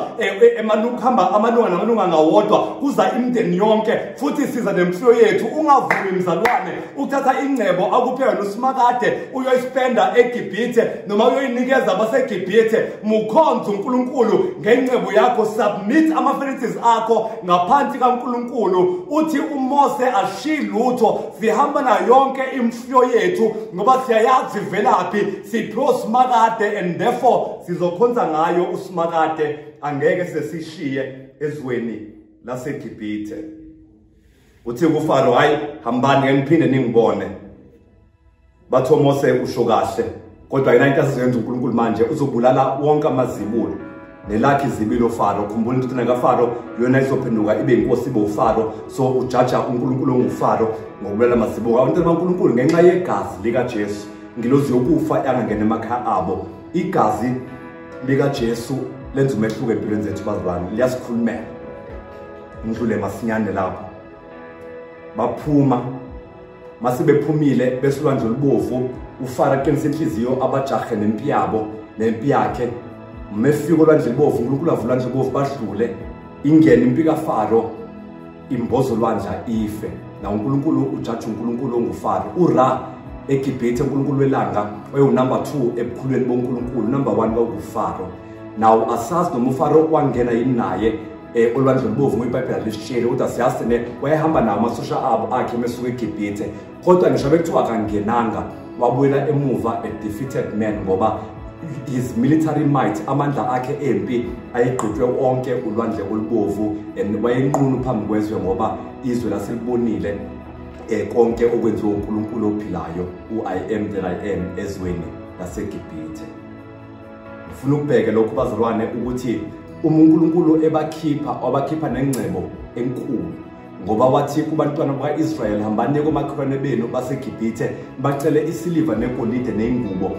emalukhamba amalunga namalunga ngawodwa, kuza imindeni yonke, futhi siza nemfuyo yethu. Ungavumi mzalwane ukuthatha ingcebo akuphe yona uSimakade uyoyispenda eGibhithe noma uyoyinikeza abaseGibhithe. Mukhonze uNkulunkulu ngengcebo yakho, submit ama-finances akho ngaphansi kaNkulunkulu. Uthi uMose ashiyi lutho, sihamba nayo yonke imfuyo yethu ngoba siyayazi velaphi, siphiwe uSimakade, and therefore sizokhonza ngayo uSimakade, angeke sesishiye ezweni laseGibhithe. Uthi kuFaro, hayi hambani ngeke niphinde ningibone. Bathi uMose usho kahle, kodwa yena into asizoyenza uNkulunkulu manje uzobulala wonke amazibulo nelakhe izibilo Faro. Khumbula into kaFaro yona izophenduka ibe inkosi ibe uFaro, so ujaja uNkulunkulu onguFaro ngokubulala amazibulo. Abantu baNkulunkulu ngenxa yegazi likaJesu, ingilozi yokufa yangangena emakhaya abo. Igazi likaJesu lenza umehluko empilweni zethu bazalwane, liyasikhulumela. Ngidlule masinyane lapho. Baphuma, mase bephumile besolwandle olubovu, uFaro aqinisa inhliziyo abajahe nempi yabo nempi yakhe. Mefika olwandle olubovu, uNkulunkulu avula ulwandle olubovu badlule, ingene impi kaFaro imbozo olwandle ife. Na uNkulunkulu ujaja uNkulunkulu onguFaro. uRa eGibhithe, uNkulunkulu welanga, oyu-number 2 ebukhulweni boNkulunkulu, number 1 kwakuFaro. Now asazi noma uFaro wangena yini naye olwandle olubovu, ngoba iBhayibheli alisitsheli, kodwa siyazi ne wayehamba nawo amasosha abo akhe mesuka eGibhithe. Kodwa ngisho bekuthiwa akangenanga, wabuyela emuva a defeated man, ngoba his military might, amandla akhe empi ayegqitshwe onke ulwandle olubovu, and wayenqunu phambi kwezwe ngoba izwe laselibonile konke okwenziwe uNkulunkulu ophilayo, u-I am that I am, ezweni laseGibhithe. Ngifuna ukubheke lokhu bazalwane, ukuthi uma uNkulunkulu ebakhipha, wabakhipha nengcebo enkulu, ngoba wathi kubantwana baka-Israyeli, hambani komakhelwane benu baseGibhithe bacele isiliva negolide ney'ngubo.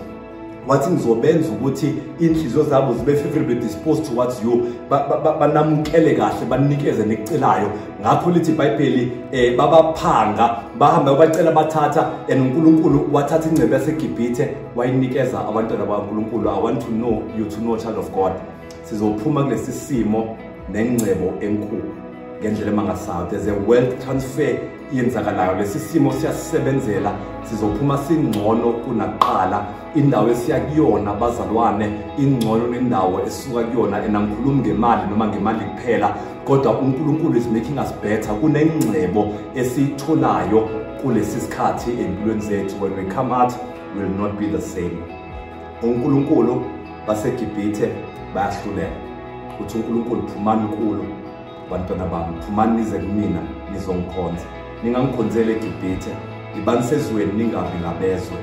Wathi ngizobenza ukuthi inhliziyo zabo zibe favorably disposed towards you, banamukele kahle, banikeze nekucelayo. Ngakho lithi iBhayibheli babaphanga, bahamba bacela bathatha, and uNkulunkulu wathatha ingcebo yaseGibhithe wayinikeza abantwana bakaNkulunkulu. I want to know you to know, child of God, sizophuma kulesi simo nengcebo enkulu ngendlela emangasayo. There's a wealth transfer iyenzakalayo. Lesi simo siyasebenzela, sizophuma singcono kunakuqala. Indawo esiya kuyona bazalwane ingcono nendawo esisuka kuyona, and angikhulumi ngemali noma ngemali kuphela, kodwa uNkulunkulu is making us better. Kunengcebo esiyitholayo kulesi sikhathi empilweni zethu. When we come out, we will not be the same. uNkulunkulu baseGibhithe bayahluleka. Uthi uNkulunkulu, phumani kulo bantwana bami, phumani nize kumina nizongikhonza. Ningangikhonzeli eGibhithe, ibani sezweni, ningabi ngabezwe,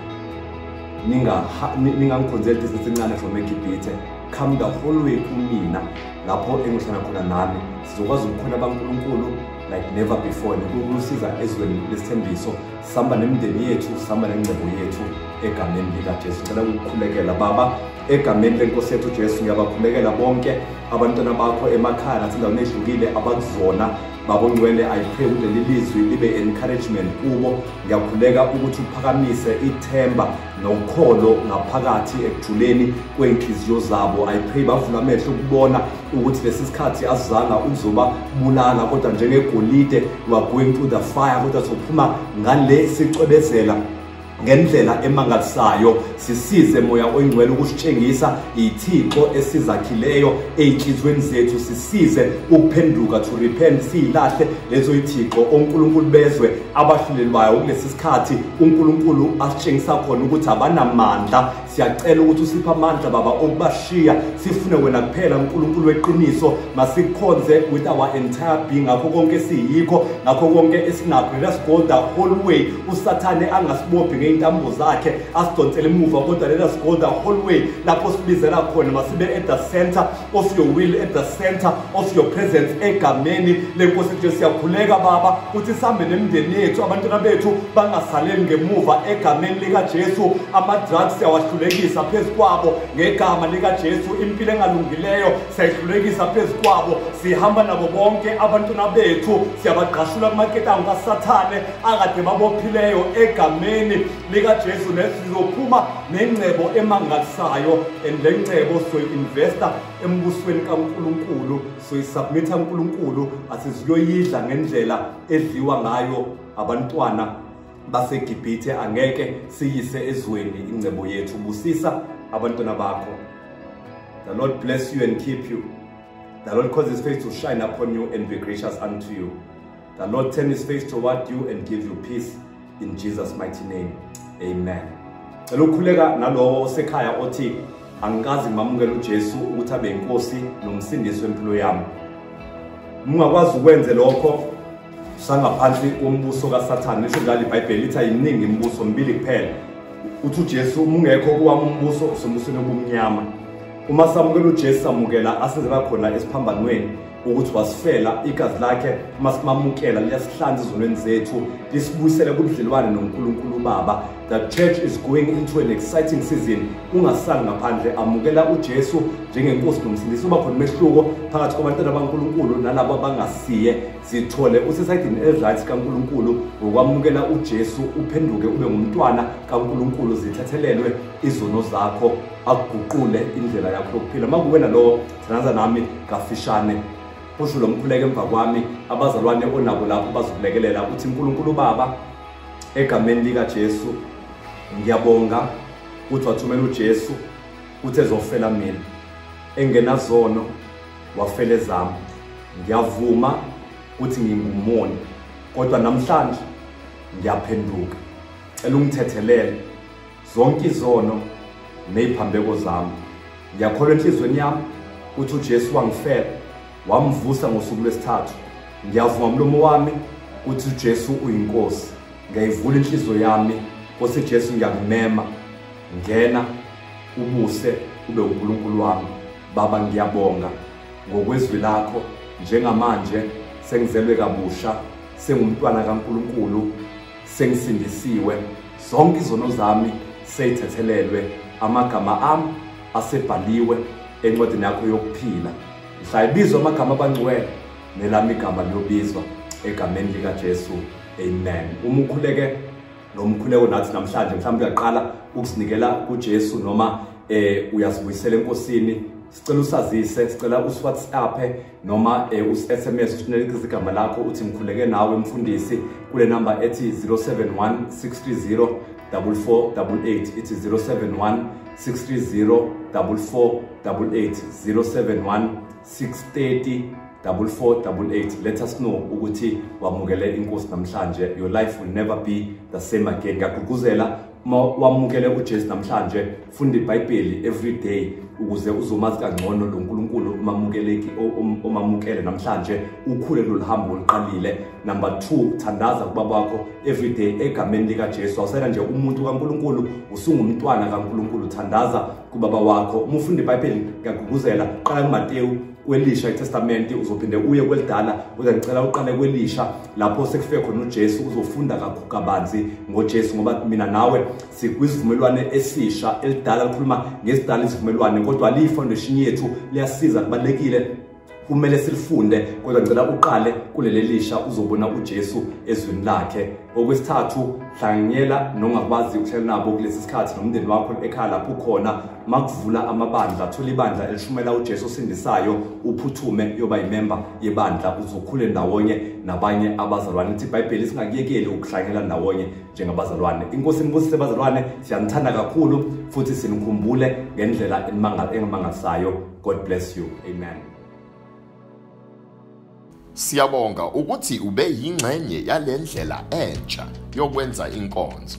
ningangikhonzeli distance encane from eGibhithe. Come the whole way kumina lapho engihlala khona nami, sizokwazi ukukhona baNkulunkulu like never before. uNkulunkulu usiza ezweni lesithembiso, sihamba nemindeni yethu, sihamba nengcebo yethu egameni likaJesu. Cela ukukhulekela Baba, egameni lenkosi yethu Jesu. Ngiyabakhulekela bonke abantwana bakho emakhaya nasendaweni ehlukile abakuzona. Baba ongcwele, I pray kuleli lizwi libe encouragement kubo. Ngiyakhuleka ukuthi uphakamise ithemba nokholo ngaphakathi ekujuleni kwey'nhliziyo zabo. I pray bavule amehlo ukubona ukuthi lesi sikhathi asizanga ukuzobabulala, kodwa njengegolide we are going through the fire, kodwa sophuma ngale sicwebezela ngendlela emangalisayo. Sisize Moya oyingcwele ukusitshengisa ithixo esizakhileyo ey'nhliziyweni zethu, sisize ukuphenduka, to repent, siyilahle lezo ithixo. Onkulunkulu bezwe abahlulelwayo kulesi sikhathi uNkulunkulu asitshengisa khona ukuthi abanamandla, siyacela ukuthi usiphe amandla Baba okubashiya, sifune wena kuphela uNkulunkulu weqiniso. Masikhonze with our entire being, ngakho konke esiyikho, ngakho konke esinakho. Let us go the whole way. USathane angasibophi. ngey'ntambo zakhe asidonsele emuva, kodwa let us go the whole way lapho sibizela khona. Masibe at the center of your will, at the center of your presence, egameni lenkosi Jesu. Siyakhuleka Baba ukuthi sihambe nemindeni yethu, abantwana bethu bangasaleli ngemuva egameni likaJesu. Ama-drugs siyawahlulekisa phezu kwabo ngegama likaJesu. Impilo engalungileyo siyayihlulekisa phezu kwabo. Sihamba nabo bonke abantwana bethu, siyabagqashula kumaketango kaSathane akade babophileyo egameni likaJesu. Nesizophuma nengcebo emangalisayo, and le ngcebo soyi-investa embusweni kaNkulunkulu, soyisubmitha uNkulunkulu, asiziyoyidla ngendlela edliwa ngayo abantwana baseGibhithe. Angeke siyise ezweni ingcebo yethu. Busisa abantwana bakho. The Lord bless you and keep you. The Lord cause his face to shine upon you and be gracious unto you. The Lord turn his face toward you and give you peace, in Jesus' mighty name. Amen. Cela ukukhuleka nalowo osekhaya othi angikaze ngimamukele uJesu ukuthi abe inkosi nomsindisi wempilo yami. Ungakwazi ukwenze lokho sangaphansi kombuso kaSathane. Lisho njalo iBhayibheli, lithi ayiningi imibuso, mibili kuphela. Uthi uJesu uma ungekho kuwami umbuso, usembusweni obumnyama. Uma samukela uJesu, samukela asenzela khona esiphambanweni ukuthi wasifela. Igazi lakhe uma simamukela liyasihlanza ezonweni zethu, lisibuyisele kubudlelwane noNkulunkulu Baba. The church is going into an exciting season. Ungasali ngaphandle, amukela uJesu njengenkosi nomsindisi. Uba khona umehluko phakathi kwabantwana baNkulunkulu nalabo abangasiye. Zithole usesayidini elight kaNkulunkulu ngokwamukela uJesu, uphenduke ube ngumntwana kaNkulunkulu, zithethelelwe izono zakho, akuguqule indlela yakho yokuphila. Makuwena lowo, thandaza nami kafishane, usho lo mkhuleko emva kwami. Abazalwane onabo lapho bazokulekelela. Uthi uNkulunkulu Baba, egameni likaJesu ngiyabonga ukuthi wathumela uJesu ukuthi ezofela mina, engenazono wafela ezami. Ngiyavuma ukuthi ngingumoni, kodwa namhlanje ngiyaphenduka. Cela ungithethelele zonke izono neziphambeko zami. Ngiyakholwa enhliziyweni yami ukuthi uJesu wangifela, wamvusa ngosuku lwesithathu. Ngiyavuma umlomo wami ukuthi uJesu uyinkosi. Ngiyayivula inhliziyo yami, Nkosi Jesu, ngiyakumema, ngena ubuse ube uNkulunkulu wami. Baba, ngiyabonga ngokwezwi lakho. Njengamanje sengizelwe kabusha, sengumntwana kaNkulunkulu, sengisindisiwe, zonke izono zami seyithethelelwe, amagama ami asebhaliwe encwadini yakho yokuphila. Mhla ibizwa amagama abangcwele, nelami igama liyobizwa egameni likaJesu. Amen. Uma ukhuleke lo mkhuleko nathi namhlanje, mhlawumbe uyaqala ukusinikela kuJesu noma uyasibuyisela enkosini, sicela usazise, sicela usi-WhatsApp noma usi-SMS, uthumele igama lakho uthi ngikhuleke nawe mfundisi kule number ethi 071 630 4488. Ithi 071 630 4488, 071 630 4488. Let us know ukuthi wamukele inkosi namhlanje. Your life will never be the same again. Ngiyagqugquzela uma wamukele uJesu namhlanje, funda iBhayibheli every day ukuze uzomazi kangcono lo nkulunkulu umamukeleki omamukele namhlanje, ukhule lolu hambo oluqalile. Number 2, thandaza kubaba wakho every day egameni likaJesu. Awusena nje umuntu kaNkulunkulu, usungumntwana kaNkulunkulu. Thandaza kubaba wakho. Uma ufunda iBhayibheli, ngiyagqugquzela qala kuMateyu kwelisha iTestament, uzophinde uye kwelidala. Uzangicela uqale kwelisha lapho sekufike khona uJesu, uzofunda kabanzi ngoJesu, ngoba mina nawe sikwisivumelwane esisha. Elidala likhuluma ngesidala isivumelwane, kodwa liyi foundation yethu, liyasiza, kubalekile, kumele silifunde, kodwa ngicela uqale kuleli lisha, uzobona uJesu ezwini lakhe. Okwesithathu, hlanganyela nongakwazi ukuhlala nabo kulesi sikhathi nomndeni wakho ekhaya lapho ukhona. Makuvula amabandla, thola ibandla elishumela uJesu osindisayo, uphuthume yoba yimember yebandla, uzokhule ndawonye nabanye abazalwane. Ithi iBhayibheli singakuyekeli ukuhlanganyela ndawonye njengabazalwane. Inkosi inibusise bazalwane, siyanithanda kakhulu futhi sinikhumbule ngendlela engamangalisayo. God bless you. Amen. Siyabonga ukuthi ube yingxenye yalendlela entsha yokwenza inkonzo.